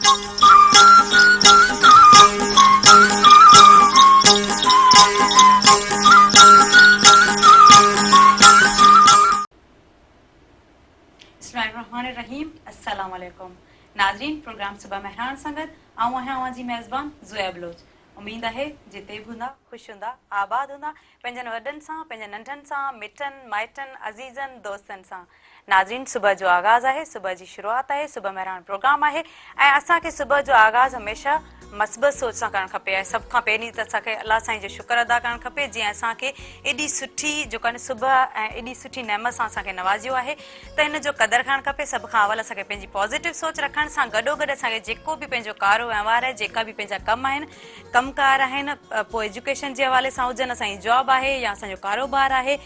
بسم الله الرحمٰن الرحيم السلام عليڪم ناظرين پروگرام صبح مهراڻ سان گڏ آئون آهيان اوهان جي ميزبان زويا بلوچ اميد آهي جتي به هوندا خوش هوندا آباد هوندا پنهنجن وڏن سان پنهنجن ننڍن سان مٽن مائٽن عزيزن دوستن سان ناظرين صبح جو آغاز آهي صبح جي شروعات آهي صبح مهراڻ پروگرام آهي ۽ اسان کي صبح جو آغاز هميشه مثبت سوچ سان ڪرڻ کپي ۽ سڀ کان پهرين ته اسان کي الله سائين جو شڪر ادا ڪرڻ کپي جيئن اسان کي ايڏي سٺي جيڪو آهي صبح ۽ ايڏي سٺي نعمت سان اسان کي نوازيو آهي ته ان جو قدر ڪرڻ کپي سڀ کان اول اسان کي پنهنجي پازيٽو سوچ رکڻ سان گڏو گڏ اسان کي جيڪو به پنهنجو ڪارو وهنوار آهي جيڪا به پنهنجا ڪم آهن ڪم ڪار آهن پوء ايجوڪيشن جي حوالي سان هجن اسان جي جاب آهي يا اسان جو ڪاروبار آهي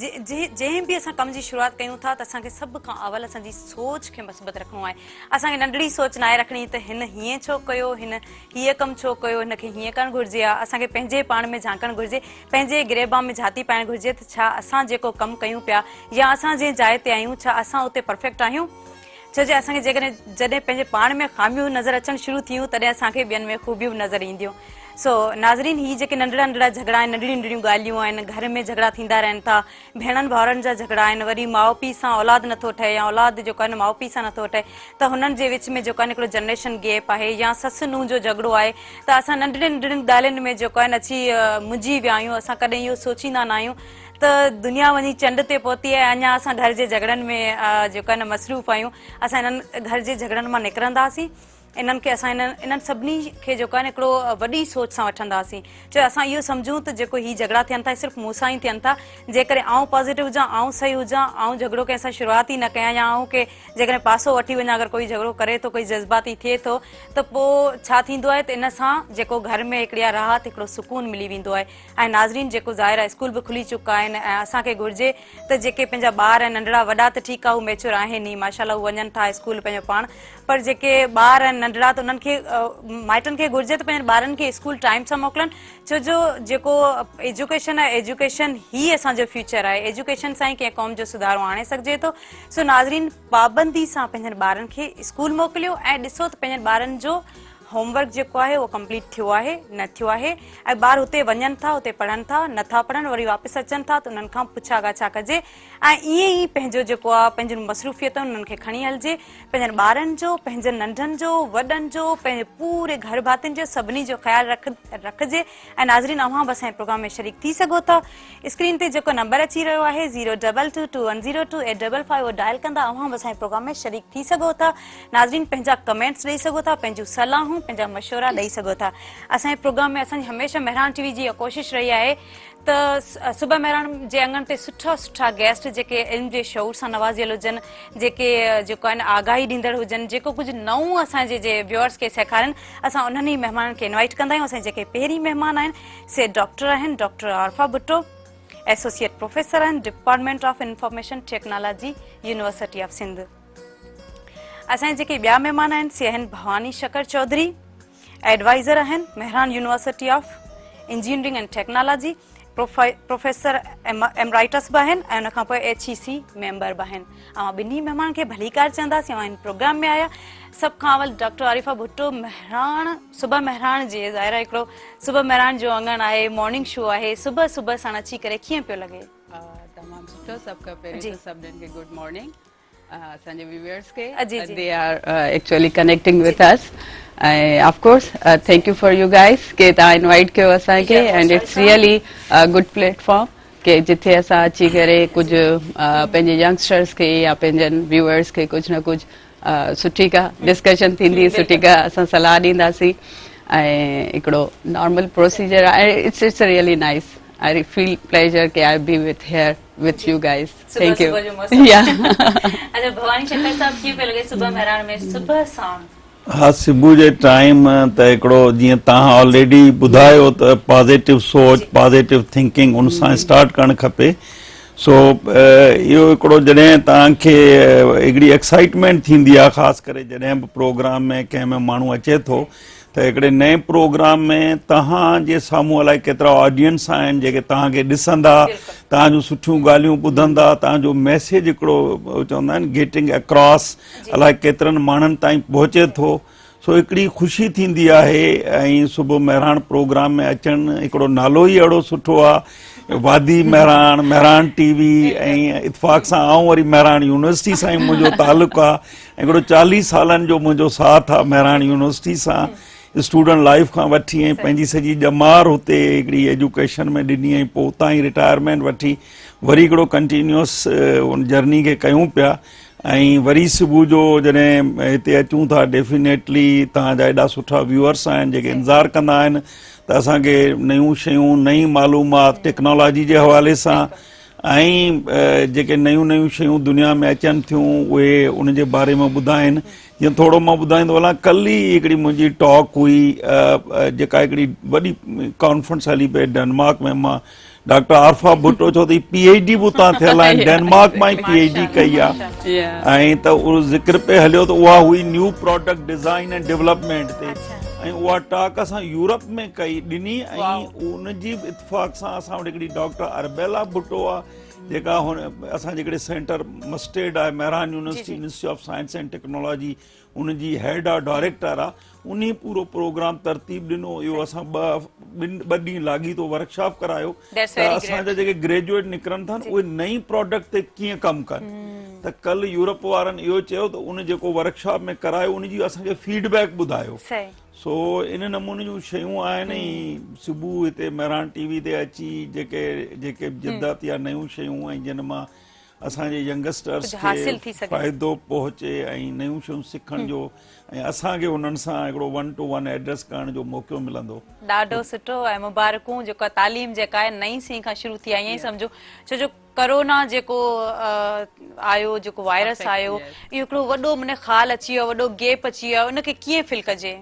جنهن به اسان ڪم جي شروعات ڪيون ٿا ته اسان کي سڀ کان اول اسان جي سوچ کي مثبت رکڻو آهي اسان کي ننڍڙي سوچ ناهي رکڻي ته هن هيئن ڇو ڪيو هن هيء ڪم ڇو ڪيو هن کي هيئن ڪرڻ گهرجي ها اسان کي پنهنجي پاڻ ۾ جهانڪڻ گهرجي پنهنجي گريبان ۾ جهاتي پائڻ گهرجي ته ڇا اسان جيڪو ڪم ڪيون پيا يا اسان جنهن جاء تي آهيون ڇا اسان اتي پرفيڪٽ آهيون ڇو جو اسان کي جيڪڏهن جڏهن پنهنجي پاڻ ۾ خاميون نظر اچڻ شروع ٿيون تڏهن اسان کي ٻين ۾ خوبيون به نظر اينديون سو ناظرين هي جيڪي ننڍڙا ننڍڙا جهڳڙا آهن ننڍڙيون ننڍڙيون ڳالهيون آهن گهر ۾ جهڳڙا ٿيندا رهن ٿا ڀيڻن ڀائرن جا جهڳڙا آهن وري ماء پيء سان اولاد نٿو ٺهي يا اولاد جيڪو آهي ماء پيء سان نٿو ٺهي ته هنن جي وچ ۾ جيڪو آهي هڪڙو جنريشن گيپ آهي يا سس نونهن جو جهڳڙو آهي ته اسان ننڍڙين ننڍڙين ڳالهين ۾ جيڪو آهي اچي منجهي ويا آهيون اسان ڪڏهن اهو سوچيندا نه آهيون ته دنيا وڃي چنڊ تي پهتي آهي اڃا اسان گهر جي جهڳڙن ۾ جيڪو آهي نه مصروف آهيون اسان انهن گهر جي جهڳڙن مان نڪرنداسين انهن کي اسان انهن انهن سڀني کي جيڪو آهي نه هڪڙو وڏي سوچ سان وٺنداسين ڇو اسان اهو سمجهون ته جيڪو هي جهڳڙا ٿين ٿا صرف مون سان ئي ٿين ٿا جيڪڏهن آئون پازيٽو هجان آئون صحيح هجان آئون جهڳڙو ڪنهن سان شروعات ئي نه ڪيان يا آئون کي جيڪڏهن پاسو وٺي وڃان اگر ڪوئي جهڳڙو ڪري ٿو ڪوئي جذباتي ٿئي ٿو ته پوء ڇا ٿيندو آهي ته ان سان جيڪو گهر ۾ هڪڙي راحت هڪڙو سڪون ملي ويندو آهي ۽ ناظرين جيڪو ظاهر آهي اسڪول به کلي چڪا آهن ۽ اسان کي گهرجي ته جيڪي پنهنجا ٻار آهن ننڍڙا وڏا ته ٺيڪ آهي هو ميچور آهن ئي ماشاء الله هو وڃن ٿا اسڪول پنهنجو پاڻ پر جيڪي ٻار آهن ننڍڙا ته انهن کي مائٽن کي گهرجي ته پنهنجن ٻارن کي اسڪول ٽائيم سان موڪلن ڇو جو جيڪو ايجوڪيشن آهي ايجوڪيشن هي اسان جو فيوچر آهي ايجوڪيشن سان ئي ڪنهن قوم جو سڌارو آڻي سگهجي ٿو سو ناظرين پابندي سان پنهنجن ٻارن کي اسڪول موڪليو ۽ ڏسو ته پنهنجن ٻارن جو هوم ورڪ جيڪو آهي اهو ڪمپليٽ ٿيو آهي نه ٿيو آهي ۽ ٻار هتي وڃن ٿا اتي پڙهن ٿا نه ٿا پڙهن وري واپس اچن ٿا ته انهن کان پڇا ڳاڇا ڪجي ۽ ائين ئي پنهنجو جيڪو آهي پنهنجون مصروفيتون انهن کي کڻي هلجي پنهنجن ٻارن جو پنهنجن ننڍن جو وڏن جو پنهنجي پوري گهر ڀاتين جو سڀني جو خيال رک رکجي ۽ ناظرين اوهان به اسان جي پروگرام ۾ شريڪ ٿي سگهو ٿا اسڪرين تي جيڪو نمبر اچي رهيو آهي zero double two two one zero two eight double five اهو ڊائل ڪندا اوهان به اسان جي پروگرام ۾ شريڪ ٿي سگهو ٿا ناظرين پنهنجا ڪمينٽس ڏئي سگهو ٿا پنهنجون صلاحون پنهنجا مشورا ڏئي سگهو ٿا اسان جي پروگرام ۾ اسان جي هميشه مهراڻ ٽي وي جي اها ڪوشش رهي آهي ته صبح مهراڻ جي اڱڻ تي سٺا سٺا گيسٽ جيڪي علم جي شعور سان نوازيل هجن جيڪي جيڪو آهن آگاهي ڏيندڙ هجن جيڪو ڪجهه نئون اسان جي جي ويورس کي سيکارن اسان انهن ئي مهمانن کي انوائٽ ڪندا آهيون اسان جي جيڪي پهرين مهمان آهن سي ڊاڪٽر آهن، ڊاڪٽر عارفه ڀٽو ايسوسيئيٽ پروفيسر آهن، department of information technology university of Sindh. اسان جا جيڪي ٻيا مهمان آهن سي آهن ڀواني شڪر چوڌري ايڊوائزر آهن Mehran university of engineering and technology professor emeritus به آهن ۽ ان کان پوء ايڇ اي سي ميمبر به آهن. اوهان ٻنهي مهمانن کي ڀليڪار چونداسين اوهان هن پروگرام ۾ آيا سڀ کان اول ڊاڪٽر عارفه ڀٽو مهراڻ صبح مهراڻ جي ظاهر آهي هڪڙو صبح مهراڻ جو اڱڻ آهي مارننگ شو آهي صبح صبح ساڻ اچي ڪري ڪيئن پيو لڳي؟ تمام سٺو سڀ کان پهرين ته سڀني کي گڊ مارننگ اسان جي ويورز کي they are actually connecting with us ۽ of course thank you for you guys K توهان انوائٽ ڪيو اسان کي and it's really good platform K جٿي اسان اچي ڪري ڪجهه پنهنجي ينگسٽرس کي يا پنهنجن ويورز کي ڪجهه نه ڪجهه سٺي ڪا ڊسڪشن ٿيندي سٺي ڪا اسان صلاح ڏينداسين ۽ هڪڙو نارمل پروسيجر آهي it's it's really nice I feel pleasure K I be with here with you guys thank you يا اچها ڀواني شڪر صاحب ڪيئن پيو لڳي صبح مهراڻ ۾ صبح ساڻ ها صبح جي ٽائيم ته هڪڙو جيئن توهان آلريڊي ٻڌايو ته پازيٽو سوچ پازيٽو ٿنڪنگ ان سان اسٽارٽ ڪرڻ کپي سو اهو هڪڙو جڏهن توهان کي هڪڙي ايڪسائٽمينٽ ٿيندي آهي خاص ڪري جڏهن به پروگرام ۾ ڪنهن ۾ ماڻهو اچي ٿو ته هڪڙي نئين پروگرام ۾ توهان جي سامهون الائي ڪيترا آڊينس آهن جيڪي توهان کي ڏسندا توهان جون سٺيون ڳالهيون ٻڌندا توهان جو ميسيج هڪڙو چوندا آهن گيٽنگ اڪراس الائي ڪيترن ماڻهن تائين پهچي ٿو سو هڪڙي خوشي ٿيندي آهي ۽ صبح مهراڻ پروگرام ۾ اچڻ هڪڙو نالو ئي اهڙو سٺو آهي وادي مهراڻ مهراڻ ٽي وي ۽ اتفاق سان آئون وري مهراڻ يونيورسٽي سان ئي منهنجو تعلق آهي ۽ هڪڙو چاليهه سالن جو منهنجو ساٿ آهي مهراڻ يونيورسٽي سان اسٽوڊنٽ لائف کان وٺي ۽ پنهنجي سڄي ڄمار هتي هڪڙي ايجوڪيشن ۾ ڏني ۽ پوء اتان ئي رٽائرمينٽ وٺي وري هڪڙو ڪنٽينيوس ان جرني کي ڪيون پيا ۽ وري صبح جو جڏهن هتي اچون ٿا ڊيفينيٽلي توهان جا ايڏا سٺا ويوئرس آهن جيڪي انتظار ڪندا آهن ته اسان کي نيون شيون نئين معلومات ٽيڪنالاجي جي حوالي سان ۽ جيڪي نيون نيون شيون دنيا ۾ اچن ٿيون اهي ان جي باري ۾ ٻڌائين جيئن ٿورو مان ٻڌائيندو هلان ڪل ئي هڪڙي منهنجي ٽاڪ هئي جيڪا هڪڙي وڏي ڪانفرنس هلي پئي ڊينمارڪ ۾ مان ڊاڪٽر عارفه ڀٽو ڇو ته پي ايڇ ڊي به اتان ٿيل آهن ڊينمارڪ مان ئي پي ايڇ ڊي ڪئي آهي ۽ ته اهو ذڪر پئي هليو ته اها هئي نيو پراڊڪٽ ڊزائن ۽ ڊولپمينٽ تي ۽ اها ٽاڪ اسان يورپ ۾ ڪئي ڏني ۽ ان جي به اتفاق سان اسان وٽ هڪڙي ڊاڪٽر اربيلا ڀٽو آهي جيڪا هن اسان جي هڪڙي سينٽر مسٽيڊ آهي Mehran university institute of science and technology ان جي هيڊ آ ڊائريڪٽر آ انهي پورو پروگرام ترتيب ڏنو اهو اسان ٻه ٻن ٻه ڏينهن لاڳيتو ورڪشاپ ڪرايو ته اسان جا جيڪي گريجوئيٽ نڪرن ٿا نه اهي نئين پراڊڪٽ تي ڪيئن ڪم ڪن ته ڪل يورپ وارن اهو چيو ته ان جيڪو ورڪشاپ ۾ ڪرايو ان جي اسان کي فيڊ بيڪ ٻڌايو سو ان نموني جون شيون آهن ۽ صبح هتي مهراڻ ٽي وي تي اچي جيڪي جيڪي جدت يا نيون شيون ۽ جن مان اسان جي ينگسٽرس کي فائدو پهچي ۽ نيون شيون سکڻ جو ۽ اسان کي انهن سان هڪڙو ون ٽو ون ايڊريس ڪرڻ جو موقعو ملندو. ڏاڍو سٺو ۽ مبارڪون جيڪا تعليم جيڪا آهي نئين سين کان شروع ٿي آهي ائين سمجهو ڇو جو ڪرونا جيڪو آيو جيڪو وائرس آيو اهو هڪڙو وڏو من خال اچي ويو وڏو گيپ اچي ويو ان کي ڪيئن فل ڪجي.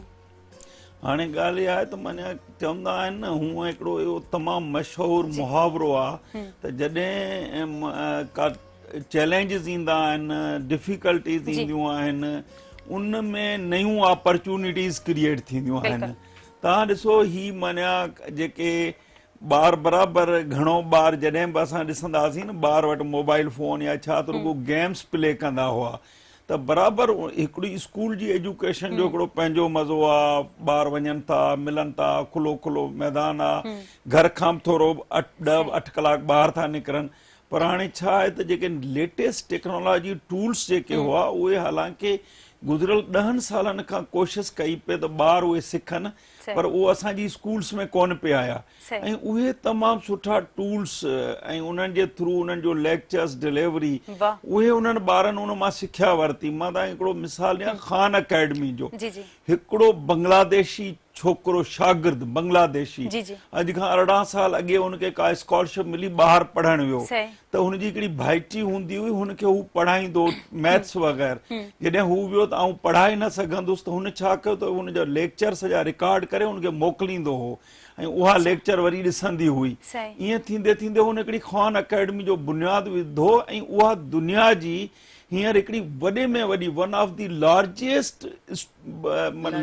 هاڻي ڳالهه اها آهي ته معنيٰ چوندا آهن نه هونء هڪڙو اهو تمام مشهور محاورو آهي ته جڏهن ڪا چئلينجز ايندا آهن ڊفيڪلٽيز اينديون آهن ان ۾ نيون آپرچونيٽيز ڪريئيٽ ٿينديون آهن تان ڏسو هي معنيٰ جيڪي ٻار برابر گهڻو ٻار جڏهن به اسان ڏسندا هئاسين نه ٻار وٽ موبائل فون يا ڇا ته رڳو گيمز پلي ڪندا هئا ته برابر هڪڙي اسڪول جي ايجوڪيشن جو هڪڙو پنهنجو مزو آ ٻار وڃن ٿا ملن ٿا کلو کلو ميدان آ گهر کان به ٿورو اٺ ڏهه اٺ ڪلاڪ ٻاهر ٿا نڪرن پر هاڻي ڇا آهي ته جيڪي ليٽيسٽ ٽيڪنالاجي ٽولس جيڪي هئا اهي حالانڪه گذريل ڏهن سالن کان ڪوشش ڪئي پئي ته ٻار اهي سکن پر اهو اسان جي اسڪولس ۾ ڪونه پئي آيا ۽ اهي تمام سٺا ٽولس ۽ انهن جي ٿرو انهن جو ليڪچرس ڊليوري اهي انهن ٻارن ان مان سکيا ورتي مان توهان کي هڪڙو مثال ڏيان خان اڪيڊمي جو هڪڙو بنگلاديشي ڇوڪرو شاگرد بنگلاديشي اڄ کان 18 سال اڳي ان کي ڪا اسڪالرشپ ملي ٻاهر پڙهڻ ويو ته هن جي هڪڙي ڀائٽي هوندي هئي هن کي هو پڙهائيندو هو ميٿس وغير جڏهن هو ويو ته آئون پڙهائي نه سگهندس ته هن ڇا ڪيو ته هن جا ليڪچر سڄا رڪارڊ ڪري هن کي موڪليندو هو ۽ اها ليڪچر وري ڏسندي هئي ائين ٿيندي ٿيندي هن هڪڙي خان اڪيڊمي جو بنياد وڌو ۽ اها دنيا جي هينئر هڪڙي وڏي ۾ وڏي one of the largest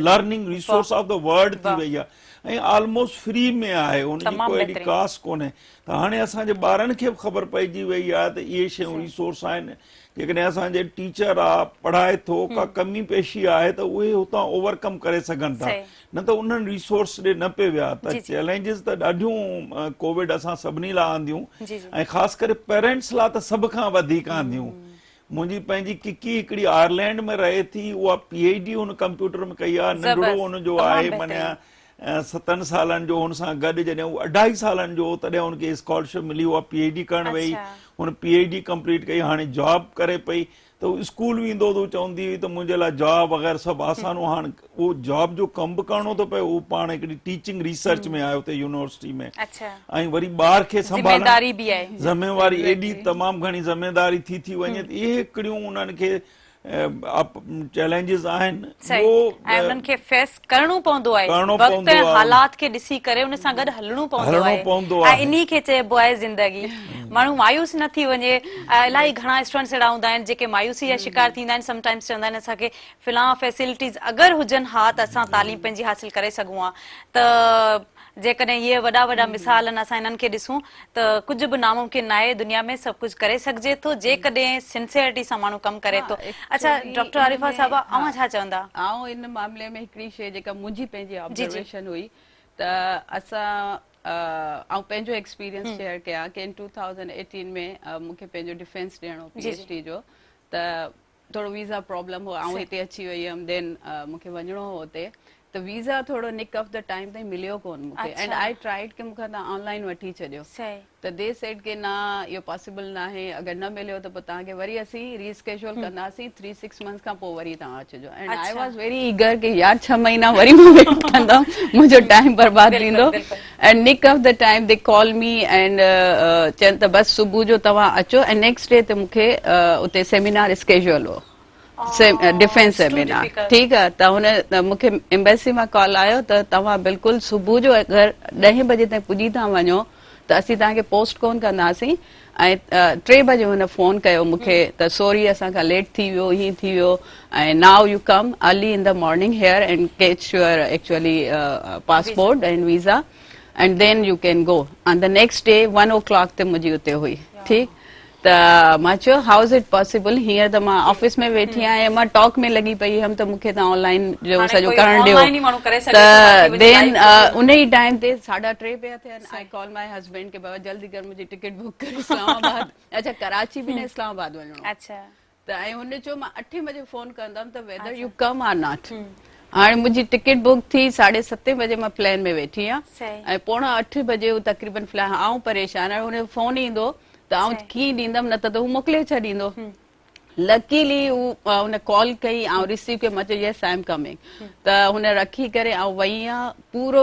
learning resource of the world ٿي وئي آهي ۽ آلموسٽ فري ۾ آهي ان جي ڪو اهڙي ڪاسٽ ڪونهي ته هاڻي اسان جي ٻارن کي به خبر پئجي وئي آهي ته اهي شيون ريسورس آهن جيڪڏهن اسان جي ٽيچر آ پڙهائي ٿو ڪا ڪمي پيشي آهي ته اهي هتان اوور ڪم ڪري سگهن ٿا نه ته انهن ريسورس ڏي نه پئي ويا ته چئلينجز ته ڏاڍيون ڪووڊ اسان سڀني لاء آنديون ۽ خاص ڪري پيرنٽس لاء ته سڀ کان وڌيڪ آنديون منهنجي پنهنجي ڪڪي هڪڙي آئرلينڊ ۾ رهي ٿي اها پي ايڇ ڊي هن ڪمپيوٽر ۾ ڪئي آهي ننڍڙو هن جو آهي معنيٰ ستن سالن جو هن سان گڏ جڏهن هو اڍائي سالن جو هو تڏهن هن کي اسڪالرشپ ملي اها پي ايڇ ڊي ڪرڻ وئي هن پي ايڇ ڊي ڪمپليٽ ڪئي هاڻي جاب ڪري پئي ته هو اسڪول ويندو هو ته هو چوندي هئي ته منهنجي لاء جاب وغيره سڀ آسان هو هاڻ اهو جاب جو ڪم به ڪرڻو ٿو پئي هو پاڻ هڪڙي ٽيچنگ ريسرچ ۾ آهي اتي يونيورسٽي ۾ ۽ وري ٻار کي سنڀالڻ ذميداري به آهي ذميواري ايڏي تمام گهڻي ذميداري ٿي ٿي وڃي ته اهي هڪڙيون انهن کي چئلينجز آهن ۽ انهن کي فيس ڪرڻو پوندو آهي وقت ۽ حالات کي ڏسي ڪري ان سان گڏ هلڻو پوندو آهي ۽ انهي کي چئبو آهي زندگي ماڻهو مايوس نه ٿي وڃي الاهي گهڻا اسٽوڊنٽس اهڙا هوندا آهن جيڪي مايوسي جا شڪار ٿيندا آهن سم ٽائمز چوندا آهن اسان کي فلان فيسلٽيز اگر هجن ها ته اسان تعليم پنهنجي حاصل ڪري سگهون ها ته جيڪڏهن اهي وڏا وڏا مثال آهن اسان انهن کي ڏسون ته ڪجهه به ناممڪن ناهي دنيا ۾ سڀ ڪجهه ڪري سگهجي ٿو جيڪڏهن سنسيئرٽي سان ماڻهو ڪم ڪري ٿو. اڇا ڊاڪٽر عارفه صاحبه اوهان ڇا چوندا؟ آئون ان معاملي ۾ هڪڙي شيء جيڪا منهنجي پنهنجي آبزرويشن هئي ته اسان آئون پنهنجو ايڪسپيرينس شيئر ڪيان ڪي ان 2018 ۾ مون کي پنهنجو ڊفينس ڏيڻو پي ايڇ ڊي جو ته ٿورو ويزا پرابلم هو آئون هتي اچي وئي هيم دين مون کي وڃڻو هو اتي ته ويزا ٿورو نڪ آف the time تائين مليو ڪون مون کي اينڊ I tried ڪي مون کان توهان آن لائن وٺي ڇڏيو ته the said ڪي نه اهو پاسيبل ناهي اگر نه مليو ته پوء توهان کي وري اسين ري اسڪيجول ڪنداسين 3 6 منٿس کان پوء وري توهان اچجو and I was very eager ڪي يار 6 مهينا وري مان ويٽ ڪندم منهنجو ٽائيم برباد ٿيندو and nick of the time they call me and چين ته بس صبح جو توهان اچو ۽ نيڪسٽ ڊي تي مون کي اتي سيمينار اسڪيجول هو ڊفينس سيمينار ٺيڪ آ ته هن مون کي ايمبيسي مان ڪال آيو ته توهان بلڪل صبح جو اگر ڏهين بجي تائين پڄي ٿا وڃو ته اسين توهان کي پوسٽ ڪون ڪنداسين ۽ ٽي بجي هن فون ڪيو مون کي ته سوري اسان کان ليٽ ٿي ويو هين ٿي ويو ۽ now you come early in the morning here and catch your actually passport and visa and then you can go on the next day 1 o'clock تي منهنجي اتي هئي ٺيڪ ته مان چيو how is it possible هينئر ته مان آفيس ۾ ويٺي آهيان مان ٽاڪ ۾ لڳي پئي هيم ته مون کي توهان آن لائن جو سڄو ڪرڻ ڏيو ته دين ان ئي ٽائيم تي ساڍا ٽي پيا ٿين آئي ڪال my husband ڪي بابا جلدي ڪر منهنجي ٽڪيٽ بڪ ڪر اسلام آباد اڇا ڪراچي به نه اسلام آباد وڃڻو اڇا ته ۽ هن چيو مان اٺين بجي فون ڪندم ته whether you come or not هاڻي منهنجي ٽڪيٽ بڪ ٿي ساڍي ستين بجي مان پلين ۾ ويٺي آهيان ۽ پوڻا اٺ بجي هو تقريبن فلائي آئون پريشان آهيان هن جو فون ايندو ته آئون ڪيئن ڏيندم نه ته هو موڪلي ڇڏيندو لڪيلي هو هن ڪال ڪئي آئون رسيو ڪيو مان چيو يس I am coming ته هن رکي ڪري آئون وئي آهيان پورو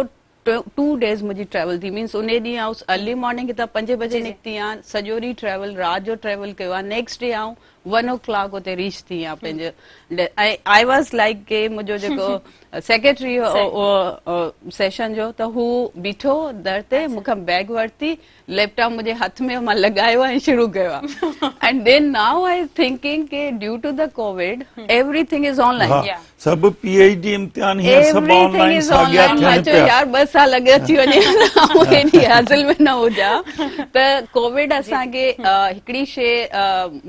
ٽو ڊيز منهنجي ٽريول ٿي مينس انهي ڏينهن آئون ارلي مارننگ هتان پنجين بجي نڪتي آهيان سڄو ڏينهن ٽريول رات جو ٽريول ڪيو آهي نيڪسٽ ڊي آئون ون او ڪلاڪ اتي ريچ ٿي آهيان پنهنجو ۽ I was like ڪي منهنجو جيڪو سيڪريٽري هو سيشن جو ته هو بيٺو در تي مون کان بيگ ورتي ليپ ٽاپ منهنجي هٿ ۾ مان لڳايو ۽ شروع ڪيو آهي and then now I thinking K due to the Covid everything is online سڀ پي ايڇ ڊي امتحان هينئر سڀ آن لائين ساڳيا ٿين پيا. يار ٻه سال اڳ اچي وڃي ها ته آئون ايڏي هزل ۾ نه هجان ته ڪووڊ اسان کي هڪڙي شي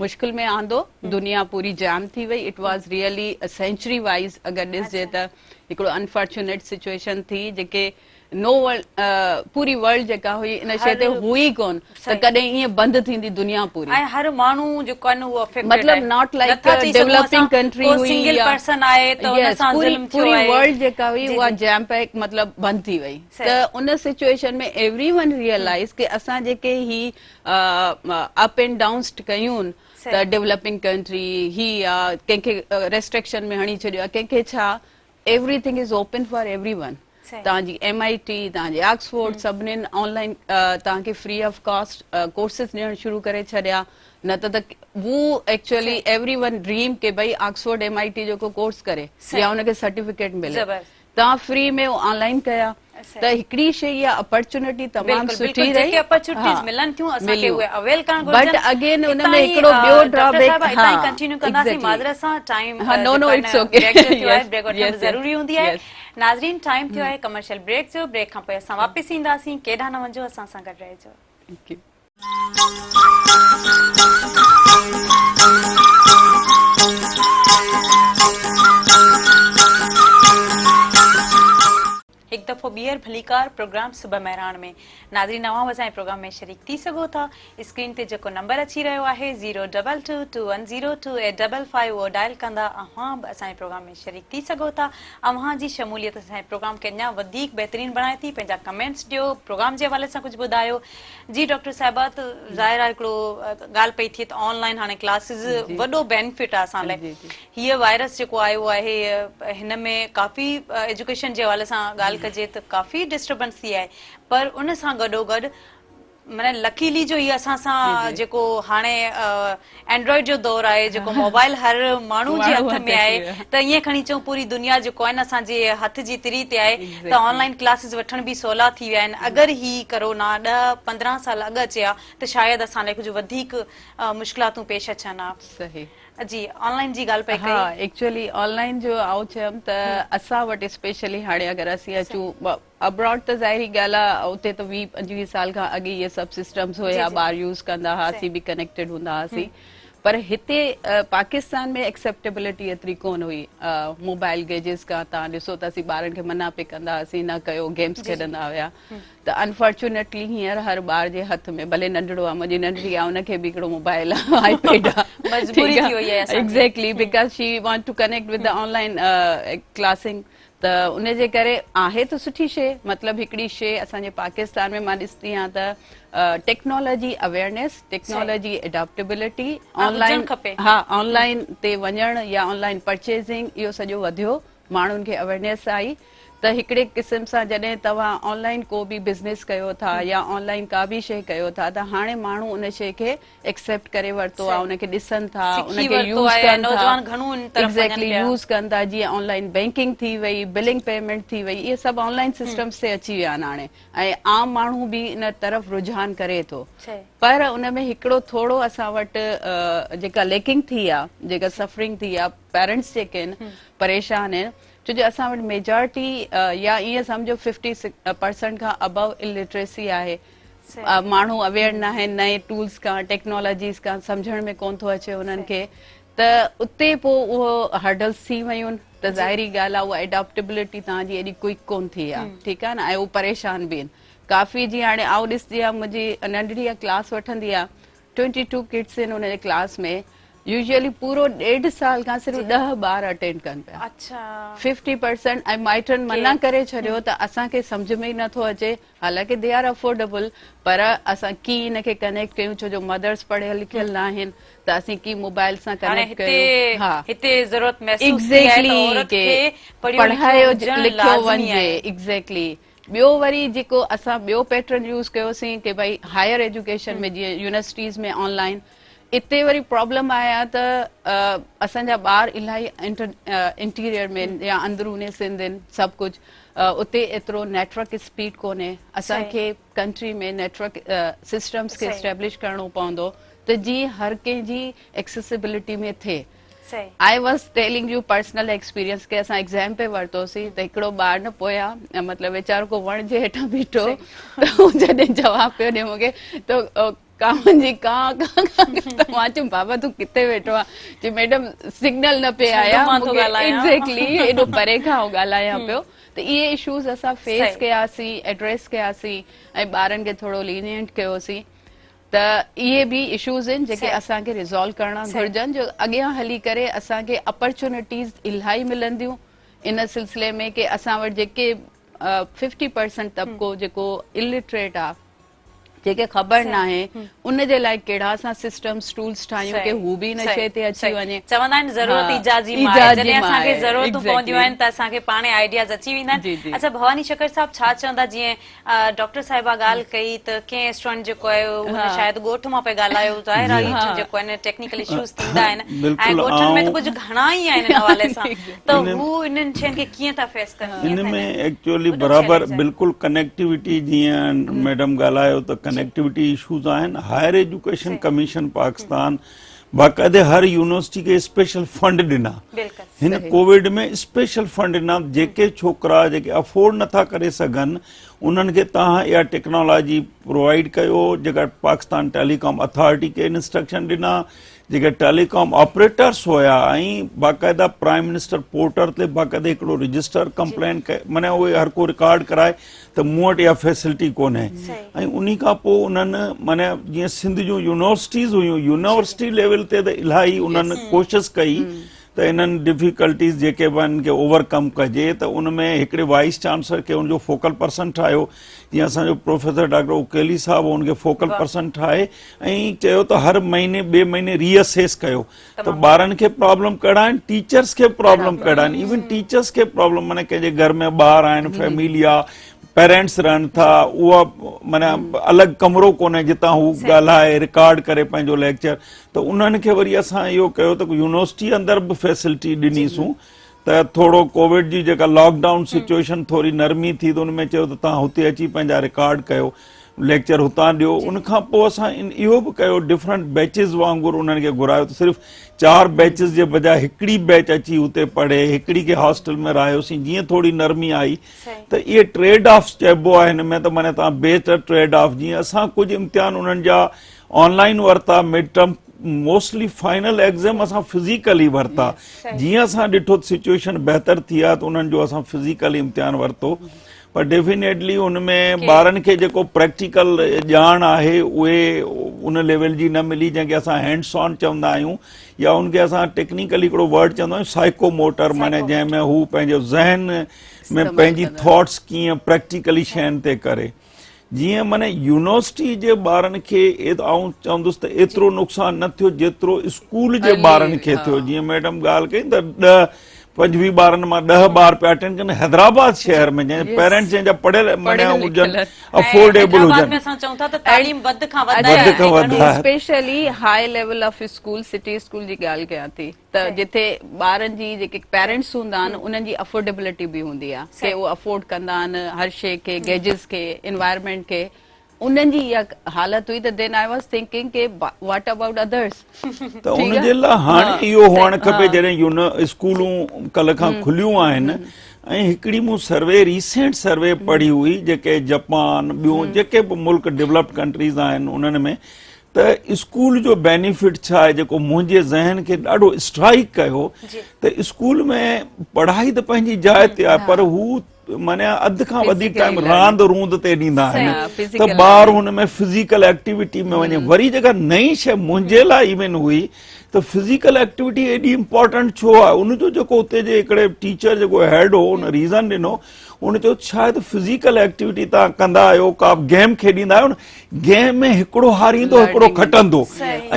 مشڪل ۾ آندو دنيا پوري جام ٿي وئي it was really century wise اگر ڏسجي ته هڪڙو انفارچونيٽ سچويشن ٿي جيڪي نو ورلڊ پوري ورلڊ جيڪا هئي ان شي تي هئي ڪون ته ڪڏهن ائين بند ٿيندي دنيا پوري ۽ هر ماڻهو جيڪو آهي نه اهو افيڪٽيڊ مطلب not like developing country هئي سنگل پرسن آهي ته ان سان ظلم ٿيو آهي پوري ورلڊ جيڪا هئي اها جام پيڪ مطلب بند ٿي وئي ته ان سچويشن ۾ ايوري ون ريئلائز ڪي اسان جيڪي هي اپ اينڊ ڊائونس ڪيون ته ڊيولپنگ ڪنٽري هي آ ڪنهن کي ريسٽرڪشن ۾ هڻي ڇڏيو آ ڪنهن کي ڇا everything is open for everyone توهان جي ايم I ٽي توهان جي آڪسفورڊ سڀنين آن لائين توهان کي فري آف ڪاسٽ ڪورسز ڏيڻ شروع ڪري ڇڏيا نه ته ته هو ايڪچوئلي ايوري ون ڊريم ڪي ڀئي آڪسفورڊ ايم I ٽي جو ڪو ڪورس ڪري يا ان کي سرٽيفڪيٽ ملي توهان فري ۾ آن لائين ڪيا ته هڪڙي شي اها اپرچونٽي تمام سٺي رهي جيڪي اپرچونٽيز ملن ٿيون اسان کي اهي اويل ڪرڻ گهرجن بٽ اگين ان ۾ هڪڙو ٻيو ڊرا بيڪ ها ڪنٽينيو ڪنداسين معذرت سان ٽائيم ها نو نو it's okay break وٺڻ ضروري هوندي آهي ناظرين ٽائيم ٿيو آهي ڪمرشل بريڪ جو بريڪ کان پوء اسان واپس اينداسين ڪيڏانهن نه وڃجو اسان سان گڏ رهجو. Thank you. هڪ دفعو ٻيهر ڀليڪار پروگرام صبح مهراڻ ۾ ناظرين اوهان به اسان جي پروگرام ۾ شريڪ ٿي سگهو ٿا اسڪرين تي جيڪو نمبر اچي رهيو آهي zero double two two one zero two eight double five اهو ڊائل ڪندا اوهان به اسان جي پروگرام ۾ شريڪ ٿي سگهو ٿا اوهان جي شموليت اسان جي پروگرام کي اڃا وڌيڪ بهترين بڻائي ٿي پنهنجا ڪمينٽس ڏيو پروگرام جي حوالي سان ڪجهه ٻڌايو جي ڊاڪٽر صاحبه ته ظاهر آهي هڪڙو ڳالهه پئي ٿئي ته آن لائين هاڻي ڪلاسز وڏو بينيفٽ آهي اسان لاء هيء وائرس جيڪو آيو آهي هن ۾ ڪافي ايجوڪيشن جي حوالي سان ڳالهه ڪجي ته ڪافي ڊسٽربنس ٿي آهي پر ان سان گڏوگڏ معنيٰ لڪيلي جو هي اسان سان جيڪو هاڻي اينڊرائيڊ جو دور آهي جيڪو موبائل هر ماڻهو جي هٿ ۾ آهي ته ائين کڻي چئون پوري دنيا جيڪو آهي نه اسان جي هٿ جي تري تي آهي ته آن لائين ڪلاسز وٺڻ به سولا ٿي ويا آهن اگر هي ڪرونا 10 15 سال اڳ اچي ها ته شايد اسان لاء ڪجهه وڌيڪ مشڪلاتون پيش اچن ها. صحيح. جي آن لائين جي ڳالهه پئي ڪئي. ها ايڪچوئلي آن لائين جو آئون چيم ته اسان وٽ اسپيشلي هاڻي اگر اسين اچون ابراڊ ته ظاهري ڳالهه آ اتي ته 20 25 سال کان اڳ اهي سڀ سسٽمز هيا ٻار يوز ڪندا ها اسين به ڪنيڪٽيڊ هوندا هئاسين پر هتي پاڪستان ۾ ايڪسيپٽيبلٽي ايتري ڪون هئي موبائل گيجز کان تان ڏسو ته اسين ٻارن کي منع پئي ڪندا هئاسين نه ڪيو گيمز کيڏندا هيا ته انفارچونيٽلي هينئر هر ٻار جي هٿ ۾ ڀلي ننڍڙو آ منهنجي ننڍڙي آ ان کي به هڪڙو موبائل آ آئي پيڊ آ مجبوري ٿي وئي آهي اسان جي exactly because she want to connect with the online classing ته ان جي ڪري آهي ته سٺي شي مطلب هڪڙي شي اسان جي پاڪستان ۾ مان ڏسندي آهيان ته technology awareness technology adaptability online ها آن لائين تي وڃڻ يا آن لائين پرچيزنگ اهو سڄو وڌيو ماڻهن کي اويرنيس آئي ته هڪڙي قسم سان جڏهن توهان آن لائين ڪو به بزنس ڪيو ٿا يا آن لائين ڪا به شيء ڪيو ٿا ته هاڻي ماڻهو ان شيء کي ايڪسيپٽ ڪري ورتو آهي ان کي ڏسن ٿا ان کي يوز ڪن ٿا ايگزيڪٽلي يوز ڪن ٿا جيئن آن لائين بينڪنگ ٿي وئي بلنگ پيمينٽ ٿي وئي اهي سڀ آن لائين سسٽمز تي اچي ويا آهن هاڻي ۽ عام ماڻهو به ان طرف رجحان ڪري ٿو پر ان ۾ هڪڙو ٿورو اسان وٽ جيڪا ليڪنگ ٿي آهي جيڪا سفرنگ ٿي آهي پيرنٽس جيڪي آهن پريشان آهن ڇو جو اسان وٽ ميجارٽي يا ائين سمجهو 50% کان ابو الٽريسي آهي ماڻهو اويئر نه آهن نئين ٽولز کان ٽيڪنالاجيز کان سمجهڻ ۾ ڪون ٿو اچي انهن کي ته اتي پوء اهو هرڊلز ٿي ويون ته ظاهري ڳالهه آهي اها اڊاپٽيبلٽي توهان جي ايڏي ڪوئڪ ڪون ٿي آهي ٺيڪ آهي نه ۽ هو پريشان به آهن ڪافي جي هاڻي آئون ڏسندي آهيان منهنجي ننڍڙي ڪلاس وٺندي آهي 22 ڪڊس آهن ان جي ڪلاس ۾ يوزلي پورو ڏيڍ سال کان صرف 10 ٻار اٽينڊ ڪن پيا. اڇا. 50% ۽ مائٽن منع ڪري ڇڏيو ته اسان کي سمجهه ۾ ئي نه ٿو اچي حالانڪه they are affordable پر اسان ڪي ان کي ڪنيڪٽ ڪيون ڇو جو مدرس پڙهيل لکيل نه آهن ته اسين ڪي موبائل سان ڪنيڪٽ ڪيون ها هتي ضرورت محسوس ٿي آهي ته عورت کي پڙهايو لکيو وڃي ايگزيڪٽلي ٻيو وري جيڪو اسان ٻيو پيٽرن يوز ڪيوسين ڪي ڀائي هائر ايجوڪيشن ۾ جيئن يونيورسٽيز ۾ آن لائن اتي وري پرابلم آيا ته اسان جا ٻار الاهي انٽيريئر ۾ يا اندروني سنڌ آهن سڀ ڪجهه اتي ايترو نيٽورڪ اسپيڊ ڪونهي اسان کي ڪنٽري ۾ نيٽورڪ سسٽمز کي اسٽيبلش ڪرڻو پوندو ته جيئن هر ڪنهن جي ايڪسيسبلٽي ۾ ٿئي I was telling you personal experience ڪي اسان ايگزام پي ورتوسين ته هڪڙو ٻار نه پويان مطلب ويچارو ڪو وڻ جي هيٺان بيٺو ته هو جڏهن جواب پيو ڏي مونکي ته ڪانون جي ڪان ڪان ڪان ته مان چيم بابا تون ڪٿي ويٺو آ چي ميڊم سگنل نه پي آيا مونکي ايگزيڪٽلي ايڏو پري کان آئون ڳالهايان پيو ته اهي اشوز اسان فيس ڪياسين ايڊريس ڪياسين ۽ ٻارن کي ٿورو لينينٽ ڪيوسين ته اهي به اشوز آهن جيڪي اسان کي ريزالو ڪرڻا گهرجن جو اڳيان هلي ڪري اسان کي اپرچونٽيز الاهي ملنديون ان سلسلي ۾ ڪي اسان وٽ جيڪي 50% طبقو جيڪو الٽريٽ آ جيڪي خبر ناهي ان جي لاء ڪهڙا اسان سسٽمز ٽولز ٺاهيون ڪي هو به ان شيء تي اچي وڃي. چوندا آهن ضرورت ايجاد جي ماء آهي جڏهن اسان کي ضرورتون پونديون آهن ته اسان کي پاڻ ئي آئيڊياز اچي ويندا آهن. اڇا ڀواني شڪر صاحب ڇا چوندا جيئن ڊاڪٽر صاحبه ڳالهه ڪئي ته ڪنهن اسٽوڊنٽ جيڪو آهي ان شايد ڳوٺ مان پئي ڳالهايو ظاهر آهي جيڪو آهن ٽيڪنيڪل اشوز ٿيندا آهن ۽ ڳوٺن ۾ ته ڪجهه گهڻا ئي آهن ان حوالي سان ته هو انهن شين کي ڪيئن ٿا فيس ڪن ان ۾ ايڪچوئلي برابر بلڪل ڪنيڪٽيوٽي جيئن ميڊم ڳالهايو ته ڪنيڪٽيوٽي اشوز آهن هائر ايجوڪيشن ڪميشن پاڪستان باقاعده هر يونيورسٽي کي اسپيشل فنڊ ڏنا هن ڪوويڊ ۾ اسپيشل فنڊ ڏنا جيڪي ڇوڪرا جيڪي افورڊ نٿا ڪري سگهن انهن کي تهان اها ٽيڪنالاجي پرووائيڊ ڪيو جيڪا پاڪستان ٽيليڪام اٿارٽي کي انسٽرڪشن ڏنا جيڪي ٽيليڪام آپريٽرس هيا ۽ باقاعده پرائم منسٽر پورٽل تي باقاعده هڪڙو رجسٽر ڪمپلين معنی اهي هر ڪو رڪارڊ ڪرائي ته مون وٽ اها فيسلٽي ڪونهي ۽ انهي کان پوء انهن معنی جيئن سنڌ جون يونيورسٽيز هيون يونيورسٽي ليول تي ته الاهي انهن ڪوشش ڪئي ته انهن ڊفيڪلٽيز جيڪي به آهن کي اوور ڪم ڪجي ته ان ۾ هڪڙي وائيس چانسلر کي ان جو فوڪل پرسن ٺاهيو جيئن اسان جو پروفيسر ڊاڪٽر اڪيلي صاحب ان کي فوڪل پرسن ٺاهي ۽ چيو ته هر مهيني ٻئي مهيني ري اسيس ڪيو ته ٻارن کي پرابلم ڪهڙا آهن ٽيچرس کي پرابلم ڪهڙا آهن ايون ٽيچرس کي پرابلم معنی ڪنهن جي گهر ۾ ٻار آهن فيملي آ پيرنٽس رهن ٿا اها معنی الڳ ڪمرو ڪونهي جتان هو ڳالهائي رڪارڊ ڪري پنهنجو ليڪچر ته انهن کي وري اسان اهو ڪيو ته يونيورسٽي اندر به فيسلٽي ڏني سون ته ٿورو ڪووڊ جي جيڪا لاڪ ڊائون سچويشن ٿوري نرمي ٿي ته ان ۾ چيو ته تان هتي اچي پنهنجا رڪارڊ ڪيو. ليڪچر هتان ڏيو. ان کان پوء اسان اهو به ڪيو ڊفرنٽ بيچز وانگر انهن کي گهرايو ته صرف چار بيچز جي بجاء هڪڙي بيچ اچي اتي پڙهي، هڪڙي کي هاسٽل ۾ رهايوسين جيئن ٿوري نرمي آئي ته اهي ٽريڊ آفس چئبو آهي هن ۾ ته معني توهان بيٽر ٽريڊ آف جيئن اسان ڪجهه امتحان انهن جا آن لائن ورتا mid term mostly final exam اسان فزيڪلي ورتا جيئن اسان ڏٺو ته سچويشن بهتر ٿي آهي ته انهن جو اسان فزيڪلي امتحان ورتو پر ڊيفينيٽلي ان ۾ ٻارن کي جيڪو پريڪٽيڪل ڄاڻ آهي اهي ان ليول جي نه ملي جنهن کي اسان هينڊس آن چوندا آهيون يا ان کي اسان ٽيڪنيڪلي هڪڙو ورڊ چوندا آهيون سائيڪو موٽر معني جنهن ۾ هو پنهنجو ذهن ۾ پنهنجي ٿاٽس ڪيئن پريڪٽيڪلي شين تي ڪري جيئن معني يونيورسٽي جي ٻارن کي آئون چوندس ته ايترو نقصان نه ٿيو جيترو اسڪول جي ٻارن کي ٿيو جيئن ميڊم ڳالهه ڪئي ته 10 25 ٻارن مان 10 ٻار پيا اٽينڊ ڪن حيدرآباد شهر ۾ جنهن پيرنٽس جنهن جا پڙهيل معني هجن افورڊيبل هجن اسان چئون ٿا ته تعليم وڌ کان وڌ آهي specially high level of school city school جي ڳالهه ڪيان ٿي ته جتي ٻارن جي جيڪي پيرنٽس هوندا آهن انهن جي افورڊيبلٽي به هوندي آهي ڪي اهو افورڊ ڪندا آهن هر شي کي گيجز کي انوائرمينٽ کي انهن جي اها حالت هئي ته دين I was thinking K what about others ته ان جي لاء هاڻي اهو هئڻ کپي جڏهن يون اسڪولون ڪل کان کليون آهن ۽ هڪڙي مون سروي ريسينٽ سروي پڙهي هئي جيڪي جپان ٻيون جيڪي به ملڪ ڊيولپڊ ڪنٽريز آهن انهن ۾ ته اسڪول جو بينيفٽ ڇا آهي جيڪو منهنجي ذهن کي ڏاڍو اسٽرائيڪ ڪيو ته اسڪول ۾ پڙهائي ته پنهنجي جاء تي آهي پر هو معنيٰ اڌ کان وڌيڪ ٽائيم راند روند تي ڏيندا آهن ته ٻار هن ۾ فزيڪل ايڪٽيوٽي ۾ وڃي وري جيڪا نئين شيء منهنجي لاء ايون هئي ته فزيڪل ايڪٽيوٽي ايڏي امپورٽنٽ ڇو آهي ان جو جيڪو اتي جي هڪڙي ٽيچر جيڪو هيڊ هو ان ريزن ڏنو ان چيو شايد فزيڪل ايڪٽيوٽي توهان ڪندا آهيو ڪا گيم کيڏيندا آهيو نه گيم ۾ هڪڙو هاريندو هڪڙو کٽندو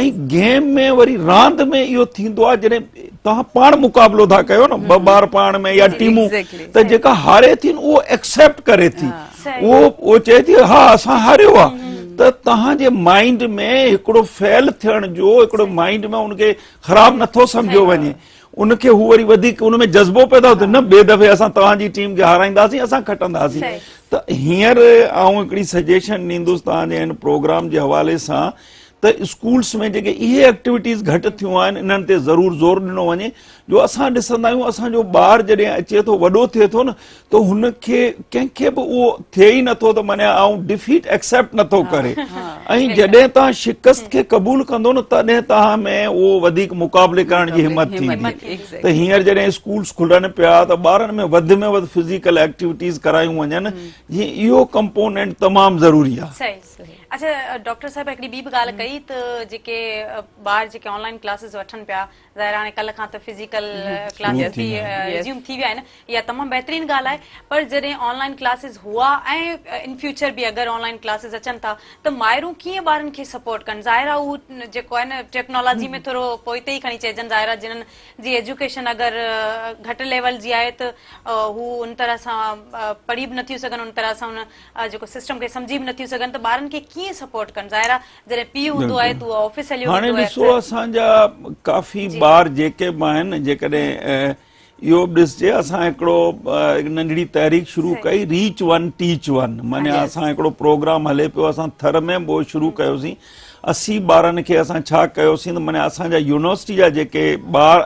۽ گيم ۾ وري راند ۾ اهو ٿيندو آهي جڏهن توهان پاڻ مقابلو ٿا ڪيو نه ٻه ٻار پاڻ ۾ يا ٽيمون ته جيڪا هاري ٿي اهو ايڪسيپٽ ڪري ٿي اهو اهو چئي ٿي ها اسان هاريو آهي ته توهان جي مائنڊ ۾ هڪڙو فيل ٿيڻ جو هڪڙو مائنڊ ۾ ان کي خراب نٿو سمجهيو وڃي ان کي هو وري وڌيڪ ان ۾ جذبو پيدا ٿو نه ٻئي دفعي اسان توهان جي ٽيم کي هارائينداسين اسان کٽنداسين ته هينئر آئون هڪڙي سجيشن ڏيندس توهان جي هن پروگرام جي حوالي سان ته اسڪولس ۾ جيڪي اهي ايڪٽيوٽيز گهٽ ٿيون آهن انهن تي ضرور زور ڏنو وڃي جو اسان ڏسندا آهيون اسان جو ٻار جڏهن اچي ٿو وڏو ٿئي ٿو نه ته هن کي ڪنهن کي به اهو ٿئي ئي نٿو ته معنيٰ آئون ڊفيٽ ايڪسيپٽ نٿو ڪري ۽ جڏهن توهان شڪست کي قبول ڪندو نه تڏهن توهان ۾ اهو وڌيڪ مقابلي ڪرڻ جي همت ٿيندي ته هينئر جڏهن اسڪولس کلن پيا ته ٻارن ۾ وڌ ۾ وڌ فزيڪل ايڪٽيوٽيز ڪرايون وڃن جيئن اهو ڪمپونينٽ تمام ضروري آهي. اڇا ڊاڪٽر صاحب هڪڙي ٻي به ڳالهه ڪئي ته جيڪي ٻار جيڪي آن لائن ڪلاسز وٺن پيا ظاهر هاڻي ڪلهه کان ته فزيڪل ڪلاسز به ريزيوم ٿي ويا آهن اها تمام بهترين ڳالهه آهي پر جڏهن آن لائن ڪلاسز هئا ۽ ان فيوچر به اگر آن لائن ڪلاسز اچن ٿا ته مائرون ڪيئن ٻارن کي سپورٽ ڪن ظاهر آهي هو جيڪو آهي نه ٽيڪنالاجي ۾ ٿورو پوئتي ئي کڻي چئجن ظاهر آهي جنن جي ايجوڪيشن اگر گهٽ ليول جي آهي ته هو ان طرح سان پڙهي به نٿيون سگهن ان طرح سان ان جيڪو سسٽم کي سمجهي به نٿيون سگهن ته ٻارن کي ڪيئن سپورٽ ڪن ظاهر آهي جڏهن پيء هوندو آهي ته اهو آفيس هليو ويندو آهي. هاڻي ڏسو اسان جا ڪافي ٻار جيڪي به آهن جيڪڏهن اهو به ڏسجي اسان هڪڙو ننڍڙي تحريڪ شروع ڪئي ريچ ون ٽيچ ون معني اسان هڪڙو پروگرام هلي پيو اسان ٿر ۾ به شروع ڪيوسين 80 ٻارن کي اسان ڇا ڪيوسين ته معني اسان جا يونيورسٽي جا جيڪي ٻار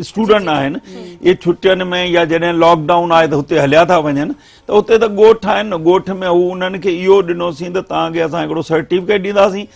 اسٽوڊنٽ آهن اهي ڇٽين ۾ يا جڏهن لاڪ ڊائون آهي ته هتي هليا ٿا وڃن ته اتي ته ڳوٺ آهن نه ڳوٺ ۾ هو انهن کي اهو ڏنوسين ته توهان کي اسان هڪڙو سرٽيفڪيٽ ڏينداسين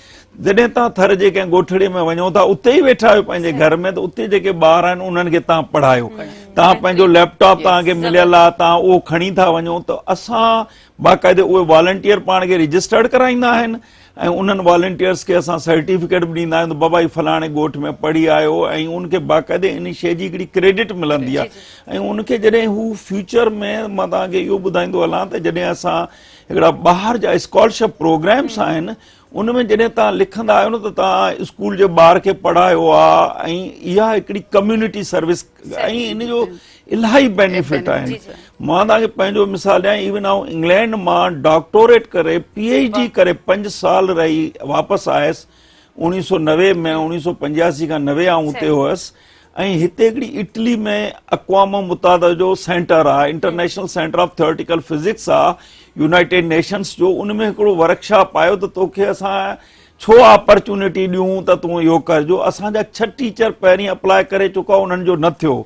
جڏهن توهان ٿر جي ڪنهن ڳوٺڙي ۾ وڃو ٿا اتي ئي ويٺا آهيو پنهنجي گهر ۾ ته اتي جيڪي ٻار آهن انهن کي توهان پڙهايو توهان پنهنجو ليپ ٽاپ توهان کي مليل آهي توهان اهو کڻي ٿا وڃو ته اسان باقاعدي اهي والنٽيئر پاڻ کي رجسٽرڊ ڪرائيندا آهن ۽ انهن والنٽيئرس کي اسان سرٽيفڪيٽ به ڏيندا آهيون ته بابا هي فلاڻي ڳوٺ ۾ پڙهي آيو ۽ ان کي باقاعدي ان شيء جي هڪڙي ڪريڊٽ ملندي آهي ۽ ان کي جڏهن هو فيوچر ۾ مان توهان کي اهو ٻڌائيندو هلان ته جڏهن اسان هڪڙا ٻاهر جا اسڪالرشپ پروگرامس آهن ان ۾ جڏهن توهان لکندا آهيو نه ته توهان اسڪول جي ٻار کي پڙهايو آهي ۽ اها هڪڙي ڪميونٽي سروس ۽ ان جو الاهي بينيفٽ آهن مان توهان کي پنهنجو مثال ڏيان ايون آئون انگلينڊ مان ڊاڪٽوريٽ ڪري پي ايڇ ڊي ڪري 5 سال رهي واپس آيس 1990 ۾ 1985 کان 90 آئون اتي هئس ۽ هتي هڪڙي اٽلي ۾ اقوام متحده جو سينٽر آ international centre of theoretical physics آ يونائيٽيڊ نيشنس جو ان ۾ هڪڙو ورڪشاپ آيو ته توکي اسان ڇو آپرچونٽي ڏيون ته تون اهو ڪر جو اسان جا ڇهه ٽيچر پهرين اپلاء ڪري چڪا انهن جو نه ٿيو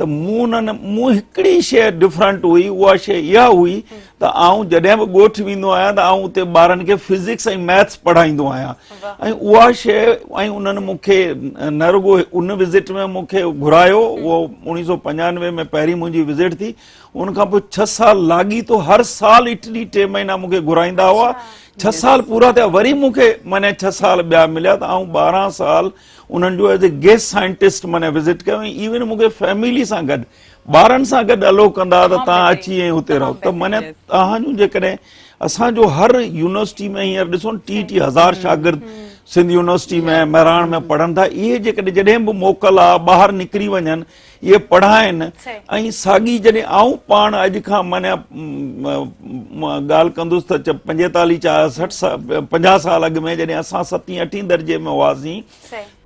ته مون انهن مون هڪڙي شيء ڊفرنٽ هئي اها شيء اها هئي ته آئون جڏهن به ڳوٺ ويندو آهيان ته آئون اتي ٻارن کي فزڪس ۽ ميٿس پڙهائيندو آهيان ۽ اها شيء ۽ انهن مون کي نه رڳو ان وزٽ ۾ مون کي گهرايو اهو 1995 ۾ پهرين منهنجي وزٽ ٿي ان کان پوء ڇهه سال لاڳيتو هر سال اٽلي ٽي مهينا مون کي گهرائيندا هئا ڇهه سال پورا ٿيا وري مون کي معنی ڇهه سال ٻيا مليا ته آئون 12 سال انهن جو ايز اي گيسٽ سائنٽسٽ معنی وزٽ ڪيو ۽ ايون مون کي فيملي سان گڏ ٻارن سان گڏ الو ڪندا ته تان اچي ۽ هتي رهو ته معنی تهان جون جيڪڏهن اسان جو هر يونيورسٽي ۾ هينئر ڏسو نه ٽي ٽي هزار شاگرد سنڌ يونيورسٽي ۾ مهراڻ ۾ پڙهن ٿا اهي جيڪڏهن جڏهن به موڪل آ ٻاهر نڪري وڃن اهي پڙهائن ۽ ساڳي جڏهن آئون پاڻ اڄ کان معنی ڳالهه ڪندس ته پنجيتاليهه چا سٺ پنجاهه سال اڳ ۾ جڏهن اسان ستين اٺين درجي ۾ هئاسين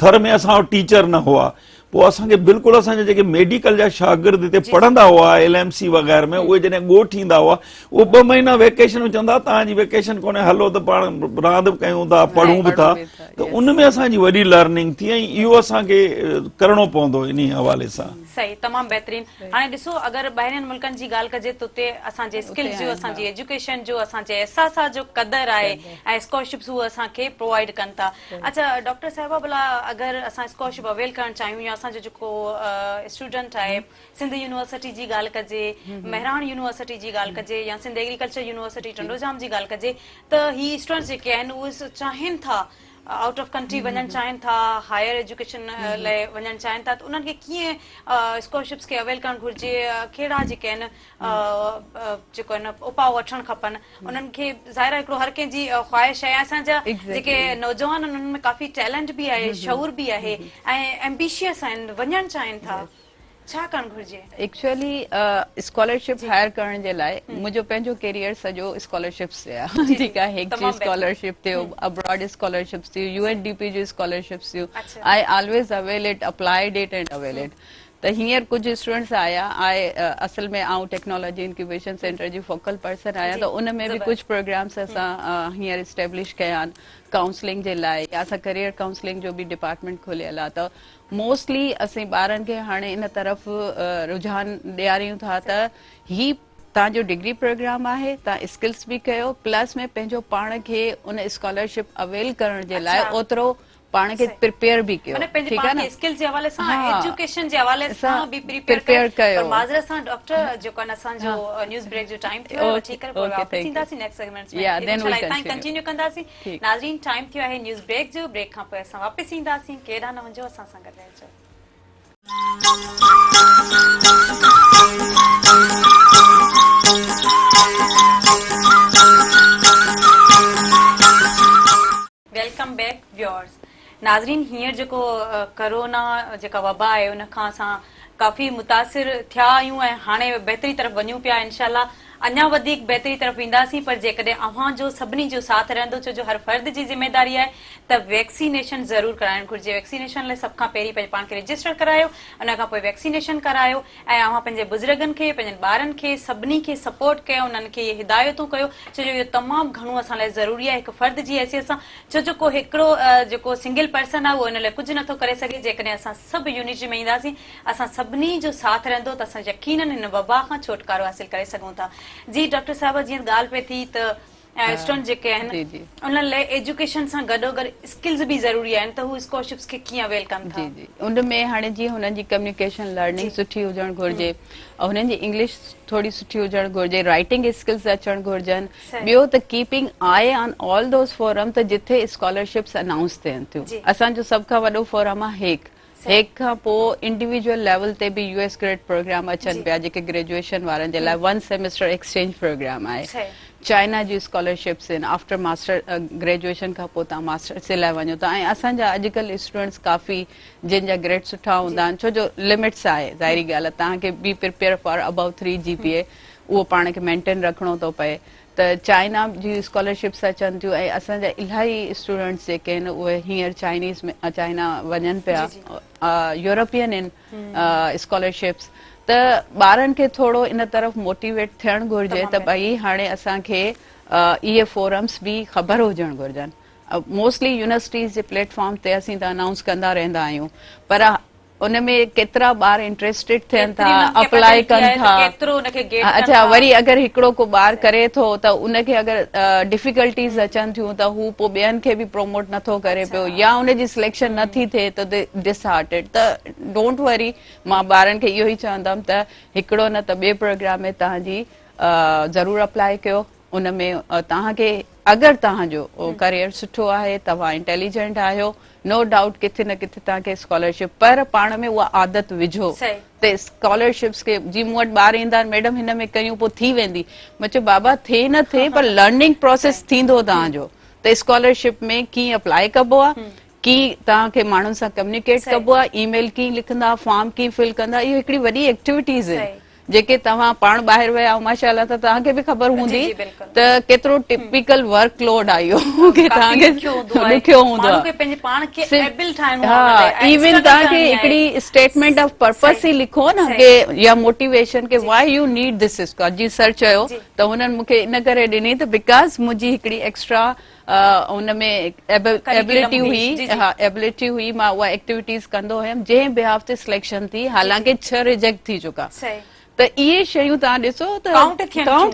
ٿر ۾ اسان وٽ ٽيچر نه هئا پوء اسان کي بلڪل اسان جا جيڪي ميڊيڪل جا شاگرد هتي پڙهندا هئا ايل ايم سي وغيره ۾ اهي جڏهن ڳوٺ ايندا هئا اهي ٻه مهينا ويڪيشن ۾ چوندا هئا توهان جي ويڪيشن ڪونهي هلو ته پاڻ راند به ڪيون ٿا پڙهون به ٿا ته ان ۾ اسان جي وڏي لرننگ ٿي ۽ اهو اسان کي ڪرڻو پوندو انهي حوالي سان. صحيح تمام بهترين هاڻي ڏسو اگر ٻاهرين ملڪن جي ڳالهه ڪجي ته اتي اسان جي اسڪلز جو اسان جي ايجوڪيشن جو اسان جي احساسات جو قدر آهي ۽ اسڪالرشپس هو اسان کي پرووائيڊ ڪن ٿا اڇا ڊاڪٽر صاحبه ڀلا اگر اسان اسڪالرشپ اويل ڪرڻ چاهيون يا اسان جو جيڪو اسٽوڊنٽ آهي سنڌ يونيورسٽي جي ڳالهه ڪجي مهراڻ يونيورسٽي جي ڳالهه ڪجي يا سنڌ ايگريڪلچر يونيورسٽي ٽنڊوڄام جي ڳالهه ڪجي ته هي اسٽوڊنٽس جيڪي آهن اهي چاهين ٿا آئوٽ آف ڪنٽري وڃڻ چاهين ٿا هائر ايجوڪيشن لاء وڃڻ چاهين ٿا ته انهن کي ڪيئن اسڪالرشپس کي اويل ڪرڻ گهرجي ڪهڙا جيڪي آهن جيڪو آهن اپاء وٺڻ کپن انهن کي ظاهر آهي هڪڙو هر ڪنهن جي خواهش آهي اسان جا جيڪي نوجوان آهن انهن ۾ ڪافي ٽيلنٽ به آهي شعور به آهي ۽ ايمبيشيس آهن وڃڻ چاهين ٿا ڇا ڪرڻ گهرجي؟ ايڪچوئلي اسڪالرشپ هائر ڪرڻ جي لاء منهنجو پنهنجو ڪيريئر سڄو اسڪالرشپس تي آهي ٺيڪ آهي هيڪ جي اسڪالرشپ ٿيو ابراڊ اسڪالرشپس ٿيون يو اين ڊي پي جون اسڪالرشپس ٿيون I always avail it applied it and avail it ته هينئر ڪجهه اسٽوڊنٽس آيا آء اصل ۾ آئون ٽيڪنالاجي انڪيوبيشن سينٽر جي فوڪل پرسن آهيان ته ان ۾ به ڪجهه پروگرامس اسان هينئر اسٽيبلش ڪيا آهن ڪائونسلنگ جي لاء يا اسان ڪريئر ڪائونسلنگ جو به ڊپارٽمينٽ کوليل آهي ته موسٽلي اسين ٻارن کي هاڻي ان طرف رجحان ڏياريون ٿا ته هي توهان جو ڊگري پروگرام آهي توهان اسڪلس به ڪيو پلس ۾ پنهنجو پاڻ کي ان اسڪالرشپ اويل ڪرڻ جي لاء اوترو پاڻ کي پريپيئر به ڪيو معنيٰ پنهنجي پاڻ کي اسڪلس جي حوالي سان ايجوڪيشن جي حوالي سان به پريپيئر ڪيو پر معذرت سان ڊاڪٽر جيڪو آهي اسان جو نيوز بريڪ جو ٽائيم ٿيو آهي وٺي ڪري پوء واپس اينداسين نيڪسٽ سيگمينٽس ۾ انشاء الله اتان ئي ڪنٽينيو ڪنداسين ناظرين ٽائيم ٿيو آهي نيوز بريڪ جو بريڪ کان پوء اسان واپس اينداسين ڪيڏانهن نه وڃجو اسان سان گڏ رهجو. Welcome back viewers ناظرين هينئر جيڪو ڪرونا جيڪا وبا آهي ان کان اسان ڪافي متاثر ٿيا آهيون ۽ هاڻي بهتري طرف وڃون پيا انشاء الله اڃا وڌيڪ بهتري طرف وينداسين پر جيڪڏهن اوهان جو سڀني جو ساٿ رهندو ڇو جو هر فرد جي ذميداري آهي ته ويڪسينيشن ضرور ڪرائڻ گهرجي ويڪسينيشن لاء سڀ کان پهرين پنهنجي پاڻ کي رجسٽر ڪرايو ان کان پوء ويڪسينيشن ڪرايو ۽ اوهان پنهنجي بزرگن کي پنهنجن ٻارن کي سڀني کي سپورٽ ڪيو انهن کي اهي هدايتون ڪيو ڇو جو اهو تمام گهڻو اسان لاء ضروري آهي هڪ فرد جي حيثيت سان ڇو جو ڪو هڪڙو جيڪو سنگل پرسن آهي اهو ان لاء ڪجهه نٿو ڪري سگهي جيڪڏهن اسان سڀ يونٽي ۾ اينداسين اسان سڀني جو ساٿ رهندو ته اسان يقينن هن وبا کان ڇوٽڪارو حاصل ڪري سگهون ٿا. جي ڊاڪٽر صاحبه جيئن ڳالهه پئي ٿي ته اسٽوڊنٽ جيڪي آهن انهن لاء ايجوڪيشن سان گڏوگڏ اسڪلز به ضروري آهن ته هو اسڪالرشپس کي ڪيئن اويل ڪن ٿا. جي جي ان ۾ هاڻي جيئن هنن جي ڪميونيڪيشن لرننگ سٺي هجڻ گهرجي هنن جي انگلش ٿوري سٺي هجڻ گهرجي رائٽنگ اسڪلز اچڻ گهرجن ٻيو ته keeping eye on all those forum ته جٿي اسڪالرشپس انائونس ٿين ٿيون اسان جو سڀ کان وڏو فورم آهي هيڪ هيڪ کان پوء انڊيويجوئل ليول تي به يو ايس گريڊ پروگرام اچن پيا جيڪي گريجوئيشن وارن جي لاء ون سيمسٽر ايڪسچينج پروگرام آهي. چائنا جون اسڪالرشپس آهن آفٽر ماسٽر گريجوئيشن کان پوء توهان ماسٽرس جي لاء وڃو ٿا ۽ اسان جا اڄڪلهه اسٽوڊنٽس ڪافي جن جا گريڊ سٺا هوندا آهن ڇو جو لمٽس آهي ظاهري ڳالهه آهي توهان کي be prepare for above 3 G P A اهو پاڻ کي مينٽين رکڻو ٿو پئي ته چائنا جي اسڪالرشپس اچن ٿيون ۽ اسان جا الاهي اسٽوڊنٽس جيڪي آهن اهي هينئر چائنيز ۾ چائنا وڃن پيا يورپين آهن اسڪالرشپس ته ٻارن کي ٿورو ان طرف موٽيويٽ ٿيڻ گهرجي ته ڀئي هاڻي اسان کي اهي فورمس به خبر هجڻ گهرجن موسٽلي يونيورسٽيز جي پليٽ فارم تي اسين ته انائونس ڪندا رهندا آهيون پر ان ۾ ڪيترا ٻار انٽريسٽيڊ ٿين ٿا اپلائي ڪن ٿا اڇا وري اگر هڪڙو ڪو ٻار ڪري ٿو ته ان کي اگر ڊفيڪلٽيز اچن ٿيون ته هو پوء ٻين کي به پروموٽ نٿو ڪري پيو يا ان جي سليڪشن نٿي ٿئي ته ڊس هارٽيڊ ته don't وري مان ٻارن کي اهو ئي چوندم ته هڪڙو نه ته ٻئي پروگرام ۾ توهان جي ضرور اپلائي ڪيو ان ۾ توهان کي اگر توهان جو ڪريئر سٺو آهي توهان انٽيليجنٽ آهيو نو ڊائوٽ ڪٿي نه ڪٿي توهان کي اسڪالرشپ پر پاڻ ۾ اها عادت وجهو ته اسڪالرشپس کي جي مون وٽ ٻار ايندا آهن ميڊم هن ۾ ڪيون پوء ٿي ويندي مان چيو بابا ٿئي نه ٿئي پر لرننگ پروسيس ٿيندو توهان جو ته اسڪالرشپ ۾ ڪيئن اپلائي ڪبو آهي ڪيئن توهان کي ماڻهن سان ڪميونيڪيٽ ڪبو آهي اي ميل ڪيئن لکندا فارم ڪيئن فل ڪندا اهو هڪڙي وڏي ايڪٽيوٽيز آهن جيڪي توهان پاڻ ٻاهر ويا آهيو ماشاء الله ته توهان کي به خبر هوندي ته ڪيترو ٽپيڪل ورڪ لوڊ آهي اهو ڪي توهان کي ڏکيو هوندو آهي پنهنجي پاڻ کي ايبل ٺاهڻو آهي ايون توهان کي هڪڙي اسٽيٽمينٽ آف پرپس ئي لکو نه ڪي يا motivation K why you need this scholar جي سر چيو ته هنن مون کي ان ڪري ڏني ته because منهنجي هڪڙي ايڪسٽرا ان ۾ ايبلٽي هئي ها ايبلٽي هئي مان اها ايڪٽيوٽيز ڪندو هيم جنهن بيهاف تي سليڪشن ٿي حالانڪه 6 ريجيڪٽ ٿي چڪا ته اهي شيون توهان ڏسو ته ڪائونٽ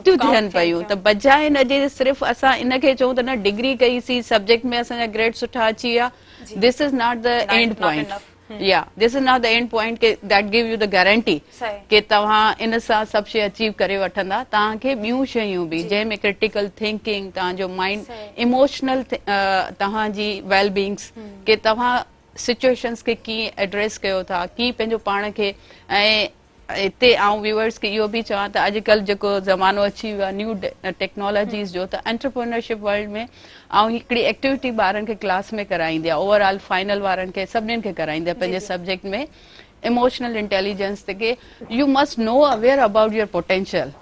ٿيون ٿين پيون ته بجاء ان جي صرف اسان ان کي چئون ته نه ڊگري ڪئي سي سبجيڪٽ ۾ اسان جا گريڊ سٺا اچي ويا this is not the end point يا this is not the end point K that give you the guarantee ڪي توهان ان سان سڀ شي اچيو ڪري وٺندا توهان کي ٻيون شيون به جنهن ۾ ڪرٽيڪل ٿنڪنگ توهان جو مائنڊ ايموشنل توهان جي ويل بينگس ڪي توهان سچويشنس کي ڪيئن ايڊريس ڪيو ٿا ڪيئن پنهنجو پاڻ کي ۽ هتي آئون ويورز کي اهو به چوان ته اڄڪلهه جيڪو زمانو اچي ويو آهي نيو ٽيڪنالاجيز جو ته انٽرپرينرشپ ورلڊ ۾ آئون هڪڙي ايڪٽيوٽي ٻارن کي ڪلاس ۾ ڪرائيندي آهيان اوور آل فائنل وارن کي سڀني کي ڪرائيندي آهيان پنهنجي سبجيڪٽ ۾ ايموشنل انٽيليجنس تي ڪي you must know aware about your potential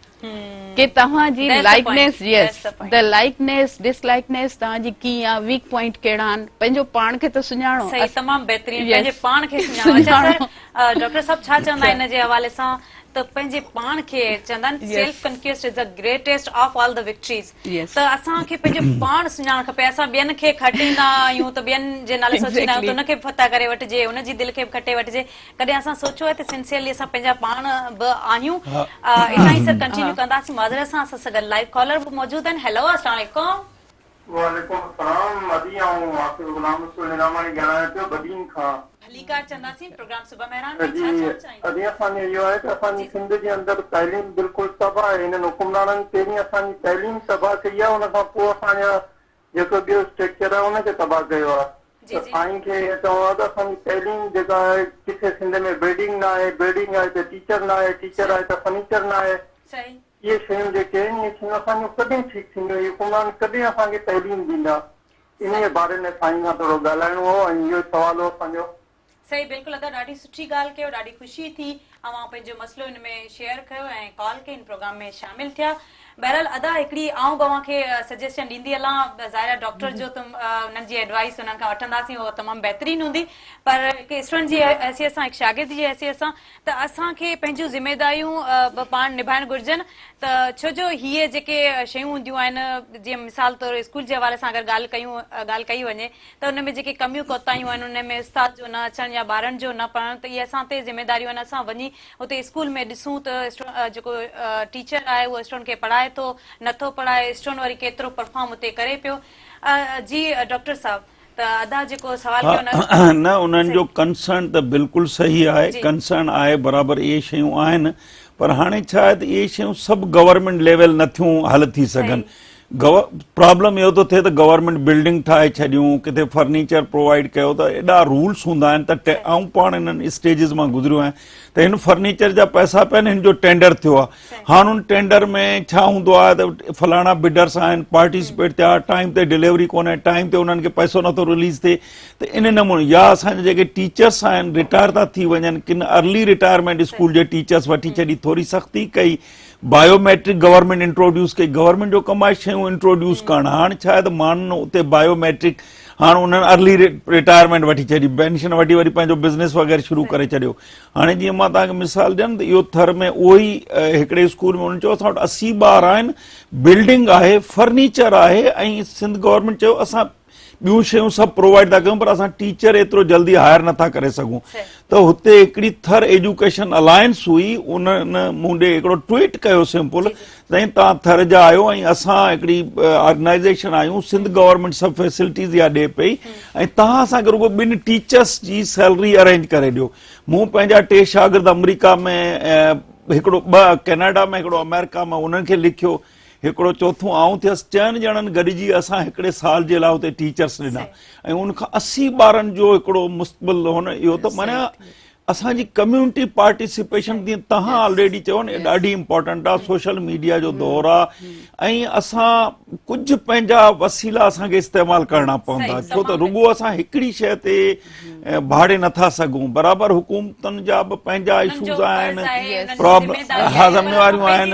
ڪي توهان جي likeness yes the likeness dislikeness توهان جي ڪيئن آ ويڪ پوائنٽ ڪهڙا آهن پنهنجو پاڻ کي ته سڃاڻو. صحيح تمام بهترين پنهنجي پاڻ کي سڃاڻو اچا سر ڊاڪٽر صاحب ڇا چوندا ان جي حوالي سان ته پنهنجي پاڻ کي چوندا آهن self conquest is the greatest of all the victories ته اسان کي پنهنجو پاڻ سڃاڻڻ کپي اسان ٻين کي کٽيندا آهيون ته ٻين جي نالي سوچيندا آهيون ته ان کي به فتح ڪري وٺجي ان جي دل کي به کٽي وٺجي ڪڏهن اسان سوچيو آهي ته سنسيئرلي اسان پنهنجا پاڻ به آهيون اتان ئي سر ڪنٽينيو ڪنداسين معذرت سان اسان سان گڏ لائيو ڪالر به موجود آهن هيلو اسلام عليڪم. وعليڪم السلام ادي آئون حافظ غلام رسول نظاماڻي ڳالهايان پيو بدين کان. ڀليڪار چونداسين پروگرام صبح مهراڻ ۾ ڇا چوڻ چاهيندا. ادي اسان جو اهو آهي ته اسان جي سنڌ جي اندر تعليم بلڪل تباهه آهي هنن حڪمرانن پهرين اسان جي تعليم تباهه ڪئي آهي ان کان پوء اسان جا جيڪو ٻيو اسٽريڪچر آهي ان کي تباهه ڪيو آهي ته سائين کي ائين چوڻو آهي ته اسان جي تعليم جيڪا آهي ڪٿي سنڌ ۾ بلڊنگ نه آهي بلڊنگ آهي ته ٽيچر نه آهي ٽيچر آهي ته فرنيچر نه آهي اهي شيون جيڪي آهن اهي شيون اسان جون ڪڏهن ٺيڪ ٿينديون اهي حڪمران ڪڏهن اسان کي تعليم ڏيندا انهي باري ۾ سائين کان ٿورو ڳالهائڻو هو ۽ اهو سوال هو اسان جو. صحيح بلڪل ادا ڏاڍي سٺي ڳالهه ڪيو ڏاڍي خوشي ٿي اوهان پنهنجو مسئلو ان ۾ شيئر ڪيو ۽ ڪال ڪئي ان پروگرام ۾ شامل ٿيا بهرحال ادا هڪڙي آئون به اوهان کي سجيشن ڏيندي هلان ظاهر آهي ڊاڪٽر جو ته انهن جي ايڊوائس انهن کان وٺنداسين اهو تمام بهترين هوندي پر هڪ اسٽوڊنٽ جي حيثيت سان هڪ شاگرد جي حيثيت سان ته اسان کي پنهنجون ذميداريون به پاڻ نڀائڻ گهرجن ته ڇو جو هيء جيڪي شيون هونديون آهن جيئن مثال طور اسڪول جي حوالي سان اگر ڳالهه ڪيون ڳالهه ڪئي وڃي ته ان ۾ جيڪي ڪميون ڪوتاهيون آهن ان ۾ استاد جو نه اچڻ يا ٻارن جو نه پڙهڻ ته اهي اسان تي ذميداريون آهن اسان وڃي اتي اسڪول ۾ ڏسون ته جيڪو ٽيچر آهي اهو اسٽوڊنٽ کي پڙهائي ٿو نٿو پڙهائي اسٽوڊنٽ وري ڪيترو پرفارم اتي ڪري پيو جي ڊاڪٽر صاحب ته ادا جيڪو سوال ڪيو نه نه انهن جو ڪنسرن ته بلڪل صحيح آهي ڪنسرن آهي برابر اهي شيون آهن پر هاڻي ڇا آهي ته اهي شيون سڀ گورنمينٽ ليول نٿيون حل ٿي سگهن. پرابلم اهو ٿو ٿئي ته گورنمينٽ بلڊنگ ٺاهي ڇڏيون ڪٿي فرنيچر پرووائيڊ ڪيو ته ايڏا رولس هوندا آهن ته آئون پاڻ انهن اسٽيجز مان گذريو آهيان ته هن فرنيچر جا پئسا پيا آهن هن جو ٽينڊر ٿيو آهي هاڻ ان ٽينڊر ۾ ڇا هوندو آهي ته فلاڻا بڊرس آهن پارٽيسپيٽ ٿيا ٽائيم تي ڊليوري ڪونهي ٽائيم تي انهن کي پئسو نٿو رليز ٿئي ته ان نموني يا اسان جا جيڪي ٽيچرس آهن رٽائر ٿا ٿي وڃن ڪن ارلي رٽائرمينٽ اسڪول جي ٽيچرس وٺي ڇڏي ٿوري سختي ڪئي بايو ميٽرڪ گورنمينٽ انٽروڊيوس ڪئي گورنمينٽ جو ڪم آهي شيون انٽروڊيوس ڪرڻ هاڻ ڇا آهي ته ماڻهن اتي بايو ميٽرڪ هاڻ انهن ارلي رٽائرمينٽ وٺي ڇڏي پينشن وٺي وري پنهنجو بزنس وغيره شروع ڪري ڇڏيو هاڻي جيئن مان توهان کي مثال ڏيان ته اهو ٿر ۾ اهو ئي هڪڙي اسڪول ۾ انهن چيو اسان وٽ 80 ٻار آهن بلڊنگ آهي فرنيچر آهي ۽ سنڌ گورنمينٽ چيو اسان ٻيون شيون سڀ پرووائيڊ ٿا ڪيون پر اسان ٽيچر ايترو جلدي هائر نٿا ڪري سگهون ته هتي هڪڙي ٿر ايجوڪيشن الائنس هئي انهن مون ڏي هڪڙو ٽوئيٽ ڪيو سمپل سائين توهان ٿر جا آهيو ۽ اسان هڪڙي آرگنائيزيشن آهيون سنڌ گورنمينٽ سڀ فيسلٽيز اها ڏي پئي ۽ توهان اسان کي رڳو ٻن ٽيچرس جي سيلري ارينج ڪري ڏيو مون پنهنجا ٽي شاگرد آمريڪا ۾ هڪڙو ٻه ڪينيڊا ۾ هڪڙو آمريڪا ۾ انهن کي لکيو هڪڙو چوٿون آئون ٿيس، چئن ڄڻن گڏجي اسان هڪڙي سال جي لاء اتي ٽيچرس ڏنا ۽ ان کان 80 ٻارن جو هڪڙو مستقبل هن اهو ته معنيٰ اسان جي ڪميونٽي پارٽيسپيشن جيئن تهان آلريڊي چيو نه ڏاڍي امپورٽنٽ آ سوشل ميڊيا جو دور آ ۽ اسان ڪجهه پنهنجا وسيلا اسان کي استعمال ڪرڻا پوندا ڇو ته رڳو اسان هڪڙي شيء تي ڀاڙي نٿا سگهون برابر حڪومتن جا به پنهنجا اشوز آهن ها ذميواريون آهن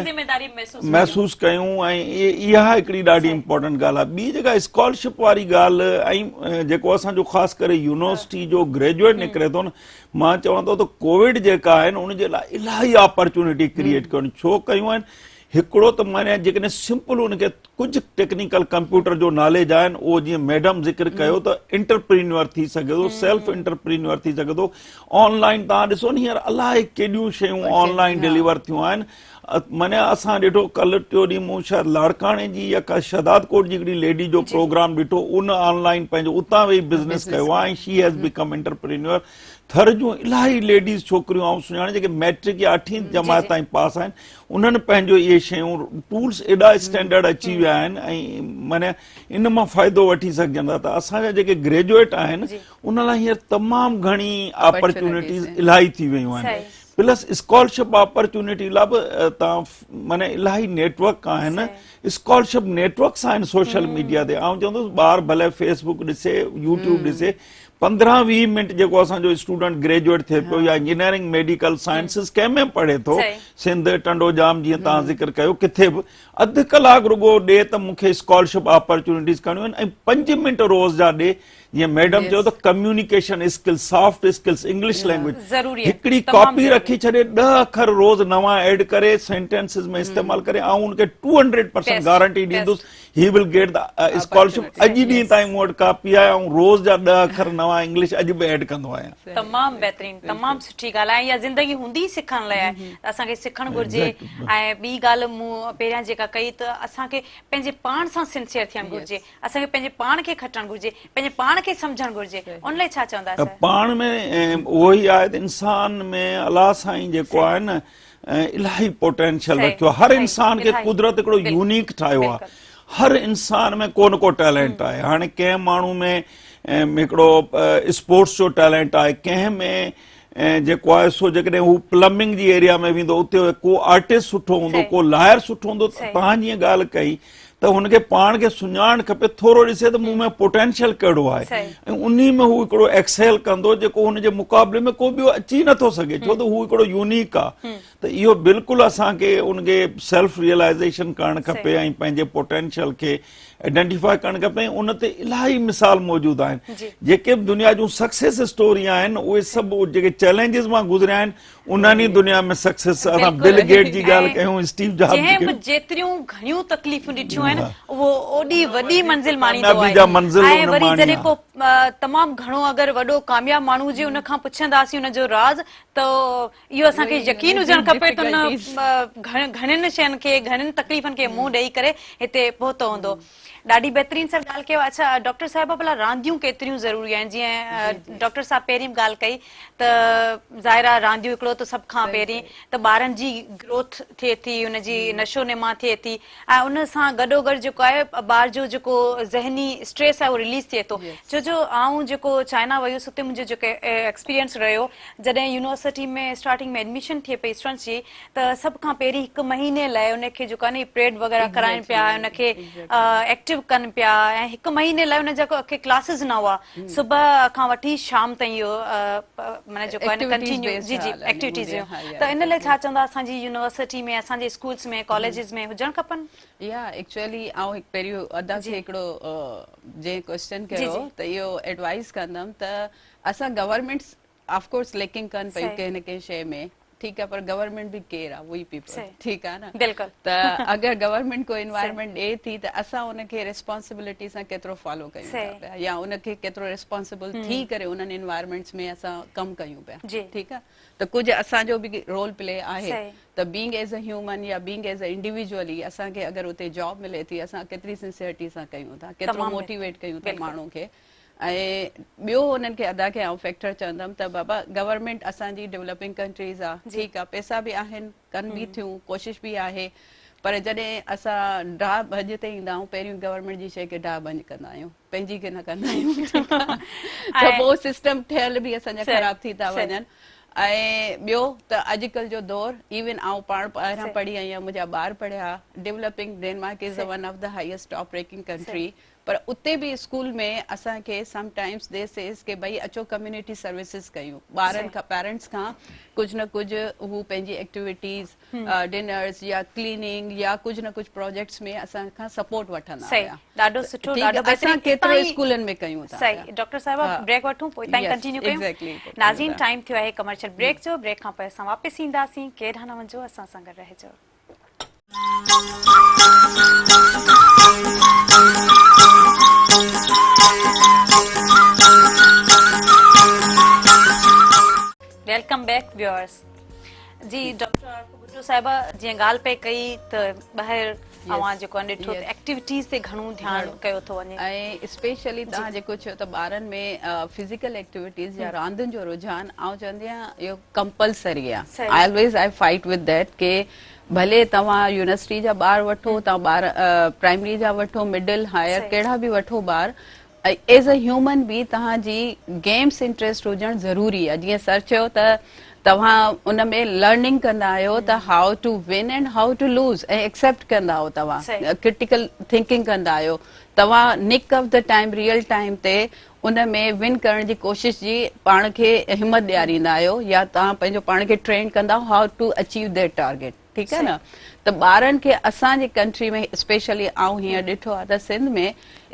محسوس ڪيون ۽ اها هڪڙي ڏاڍي امپورٽنٽ ڳالهه آهي ٻي جيڪا اسڪالرشپ واري ڳالهه ۽ جيڪو اسان جو خاص ڪري يونيورسٽي جو گريجوئيٽ نڪري ٿو نه مان چوان ٿو ته ڪووڊ جيڪا آهن ان جي لاء الاهي اپرچونٽي ڪريئيٽ ڪيون ڇو ڪيون آهن هڪڙو ته معنيٰ جيڪڏهن سمپل ان کي ڪجهه ٽيڪنيڪل ڪمپيوٽر جو ناليج آهن اهو جيئن ميڊم ذڪر ڪيو ته انٽرپرينيور ٿي سگهي ٿو سيلف انٽرپرينيور ٿي سگهي ٿو آن لائن تان ڏسو نه هينئر الاهي ڪيڏيون شيون آن لائن ڊليور ٿيون آهن معنيٰ اسان ڏٺو ڪل ٽيو ڏينهن مون شايد لاڙڪاڻي جي يا ڪا شهداد ڪوٽ جي هڪڙي ليڊي جو پروگرام ڏٺو ان آن لائن پنهنجو اتان ويهي بزنس ڪيو آهي ۽ she has become entrepreneur Thar جون الاهي ليڊيز ڇوڪريون آئون سڃاڻي جيڪي ميٽرڪ يا اٺين جماعت تائين پاس آهن انهن پنهنجو اهي شيون ٽولس ايڏا اسٽينڊرڊ اچي ويا آهن ۽ معنيٰ ان مان فائدو وٺي سگهجن ٿا ته اسان جا جيڪي گريجوئيٽ آهن ان لاء هينئر تمام گهڻي اپرچونيٽيز الاهي ٿي ويون آهن پلس اسڪالرشپ اپرچونيٽي لاء به تان معنيٰ الاهي نيٽورڪ آهن اسڪالرشپ نيٽورڪس آهن سوشل ميڊيا تي آئون چوندس ٻار ڀلي فيسبڪ ڏسي يوٽيوب ڏسي 15 20 منٽ جيڪو اسان جو اسٽوڊنٽ گريجوئيٽ ٿئي پيو يا انجنيئرنگ ميڊيڪل سائنسز ڪنهن ۾ پڙهي ٿو سنڌ ٽنڊو ڄام جيئن تان ذڪر ڪيو ڪٿي به اڌ ڪلاڪ رڳو ڏي ته مون کي اسڪالرشپ اپرچونيٽيز ڪرڻيون آهن ۽ 5 منٽ روز جا ڏي جيئن ميڊم چيو ته communication skill soft skills English language هڪڙي ڪاپي رکي ڇڏي 10 اکر روز نوان ايڊ ڪري سينٽينسز ۾ استعمال ڪري آئون ان کي 200% گارنٽي ڏيندس he will get the scholarship اڄ ڏينهن تائين مون وٽ ڪاپي آهي آئون روز جا 10 اکر نوان انگلش اڄ به ايڊ ڪندو آهيان. تمام بهترين تمام سٺي ڳالهه آهي اها زندگي هوندي ئي سکڻ لاء آهي ته اسان کي سکڻ گهرجي ۽ ٻي ڳالهه مون پهريان جيڪا ڪئي ته اسان کي پنهنجي پاڻ سان سنسيئر ٿيڻ گهرجي اسان کي پنهنجي پاڻ کي کٽڻ گهرجي پنهنجي پاڻ کي سمجهڻ گهرجي ان لاء ڇا چوندا سر؟ پاڻ ۾ اهو ئي آهي ته انسان ۾ الله سائين جيڪو آهي نه الاهي پوٽينشل رکيو آهي هر انسان کي قدرت هڪڙو يونيڪ ٺاهيو آهي هر انسان ۾ ڪو نه ڪو ٽيلنٽ آهي هاڻي ڪنهن ماڻهو ۾ هڪڙو اسپورٽس جو ٽيلنٽ آهي ڪنهن ۾ جيڪو آهي سو جيڪڏهن هو پلمبنگ جي ايريا ۾ ويندو اتي ڪو آرٽسٽ سٺو هوندو ڪو لائر سٺو هوندو تهان جيئن ڳالهه ڪئي ته هن کي پاڻ کي سڃاڻ کپي ٿورو ڏسي ته مون ۾ پوٽينشل ڪهڙو آهي ۽ انهي ۾ هو هڪڙو ايڪسيل ڪندو جيڪو هن جي مقابلي ۾ ڪو ٻيو اچي نٿو سگهي ڇو ته هو هڪڙو يونيڪ آهي ته اهو بلڪل اسان کي ان کي سيلف ريئلائزيشن ڪرڻ کپي ۽ پنهنجي پوٽينشل کي آئيڊينٽيفائي ڪرڻ کپي ۽ ان تي الاهي مثال موجود آهن جيڪي به دنيا جون سڪسيس اسٽوري آهن اهي سڀ جيڪي چئلينجز مان گذريا آهن انهن ئي دنيا ۾ سڪسيس اسان بل گيٽ جي ڳالهه ڪيون اسٽيو جابز جي جنهن به جيتريون گهڻيون تڪليفون ڏٺيون آهن اهو اوڏي وڏي منزل ماڻيندو آهي جا منزل ۽ وري جڏهن ڪو تمام گهڻو اگر وڏو ڪامياب ماڻهو هجي ان کان پڇنداسين ان جو راز ته اهو اسان کي يقين هجڻ کپي ته ان گهڻين شين کي گهڻين تڪليفن کي منهن ڏئي ڪري هتي پهتو هوندو. ڏاڍي بهترين سر ڳالهه ڪيو اڇا ڊاڪٽر صاحبه ڀلا رانديون ڪيتريون ضروري آهن جيئن ڊاڪٽر صاحب پهرين به ڳالهه ڪئي ته ظاهر آهي رانديون هڪڙو ته سڀ کان پهرين ته ٻارن جي گروٿ ٿئي ٿي ان جي نشو نما ٿئي ٿي ۽ ان سان گڏو گڏوگڏ جيڪو آهي ٻار جو جيڪو ذهني اسٽريس آهي اهو رليز ٿئي ٿو ڇو جو آئون جيڪو چائنا وئي هيس اتي منهنجو جيڪو ايڪسپيرينس رهيو جڏهن يونيورسٽي ۾ اسٽارٽنگ ۾ ايڊميشن ٿئي پئي اسٽوڊنٽس جي ته سڀ کان پهرين هڪ مهيني لاء ان کي جيڪو آهي نه پريڊ وغيره ڪرائن پيا ان کي ايڪٽو ڪن پيا ۽ هڪ مهيني لاء ان جا ڪي ڪلاسز نه هئا صبح کان وٺي شام تائين اهو معنيٰ جيڪو آهي نه ڪنٽينيو جي جي ايڪٽيوٽيز هيون ته ان لاء ڇا چوندا اسان جي يونيورسٽي ۾ اسان جي اسڪولس ۾ ڪاليجز ۾ هجڻ کپن. يا ايڪچوئلي آئون هڪ پهريون ادا کي هڪڙو جنهن ڪوئسچن ڪيو ته اهو ايڊوائز ڪندم ته اسان گورنمينٽس آف ڪورس ليڪنگ ڪن پيون ڪنهن نه ڪنهن شيء ۾ ٺيڪ آ پر گورنمينٽ به ڪير آ وي پيپل ٺيڪ آ نه بلڪل ته اگر گورنمينٽ ڪو انوائرمينٽ ڏي ٿي ته اسان ان کي ريسپانسبلٽي سان ڪيترو فالو ڪيون ٿا پيا يا ان کي ڪيترو ريسپانسبل ٿي ڪري انهن انوائرمينٽس ۾ اسان ڪم ڪيون پيا ٺيڪ آ ته ڪجهه اسان جو به رول پلي آهي ته بينگ ايز ا هيومن يا بينگ ايز ا انڊيويجوئلي اسان کي اگر اتي جاب ملي ٿي اسان ڪيتري سنسيئرٽي سان ڪيون ٿا ڪيترو موٽيويٽ ڪيون ٿا ماڻهو کي ۽ ٻيو انهن کي ادا کي آئون فيڪٽر چوندم ته بابا گورنمينٽ اسان جي ڊولپنگ ڪنٽريز آ ٺيڪ آ پئسا به آهن ڪن به ٿيون ڪوشش به آهي پر جڏهن اسان ڊاهه ڀڃ تي ايندا آهيون پهريون گورنمينٽ جي شيء کي ڊاهه ڀڃ ڪندا آهيون پنهنجي کي نه ڪندا آهيون ٺيڪ آ ته پوء سسٽم ٺهيل به اسان جا خراب ٿي ٿا وڃن ۽ ٻيو ته اڄڪلهه جو دور ايون آئون پاڻ ٻاهران پڙهي آئي آهيان منهنجا ٻار پڙهيا developing Denmark is one of the highest top ranking country پر اتي به اسڪول ۾ اسان کي سم ٽائمز the سيز ڪي ڀئي اچو ڪميونٽي سروسز ڪيون ٻارن کان پيرنٽس کان ڪجهه نه ڪجهه هو پنهنجي ايڪٽيوٽيز ڊنرز يا ڪليننگ يا ڪجهه نه ڪجهه پروجيڪٽس ۾ اسان کان سپورٽ وٺندا هيا ڏاڍو سٺو ڏاڍو بهترين اسان ڪيترو اسڪولن ۾ ڪيون ٿا صحيح ڊاڪٽر صاحبه بريڪ وٺون پوء تائين ڪنٽينيو ڪيون ناظرين ٽائيم ٿيو آهي ڪمرشل بريڪ جو بريڪ کان پوء اسان واپس اينداسين ڪيڏانهن نه وڃجو اسان سان گڏ رهجو. Welcome back viewers جي ڊاڪٽر عارفه ڀٽو صاحبه جيئن ڳالهه پئي ڪئي ته ٻاهر اوهان جيڪو آهي ڏٺو ته ايڪٽيوٽيز تي گهڻو ڌيان ڪيو ٿو وڃي ۽ اسپيشلي توهان جيڪو چيو ته ٻارن ۾ فزيڪل ايڪٽيوٽيز يا راندن جو رجحان آئون چوندي آهيان اهو ڪمپلسري آ always I fight with that ڪي ڀلي توهان يونيورسٽي جا ٻار وٺو توهان ٻار پرائمري جا وٺو مڊل هائر ڪهڙا به وٺو ٻار ايز ا هيومن به توهان جي گيمس انٽريسٽ هجڻ ضروري آ جيئن سر چيو ته توهان ان ۾ لرننگ ڪندا آهيو ته how to win and how to lose ۽ accept ڪندا آهيو توهان ڪرٽيڪل ٿنڪنگ ڪندا آهيو توهان nick of the time real time تي ان ۾ ون ڪرڻ جي ڪوشش جي پاڻ کي همت ڏياريندا آهيو يا توهان پنهنجو پاڻ کي ٽرين ڪندا آهيو how to achieve their target ٺيڪ آهي نه ته ٻارن کي اسان جي ڪنٽري ۾ اسپيشلي آئون هينئر ڏٺو آهي ته سنڌ ۾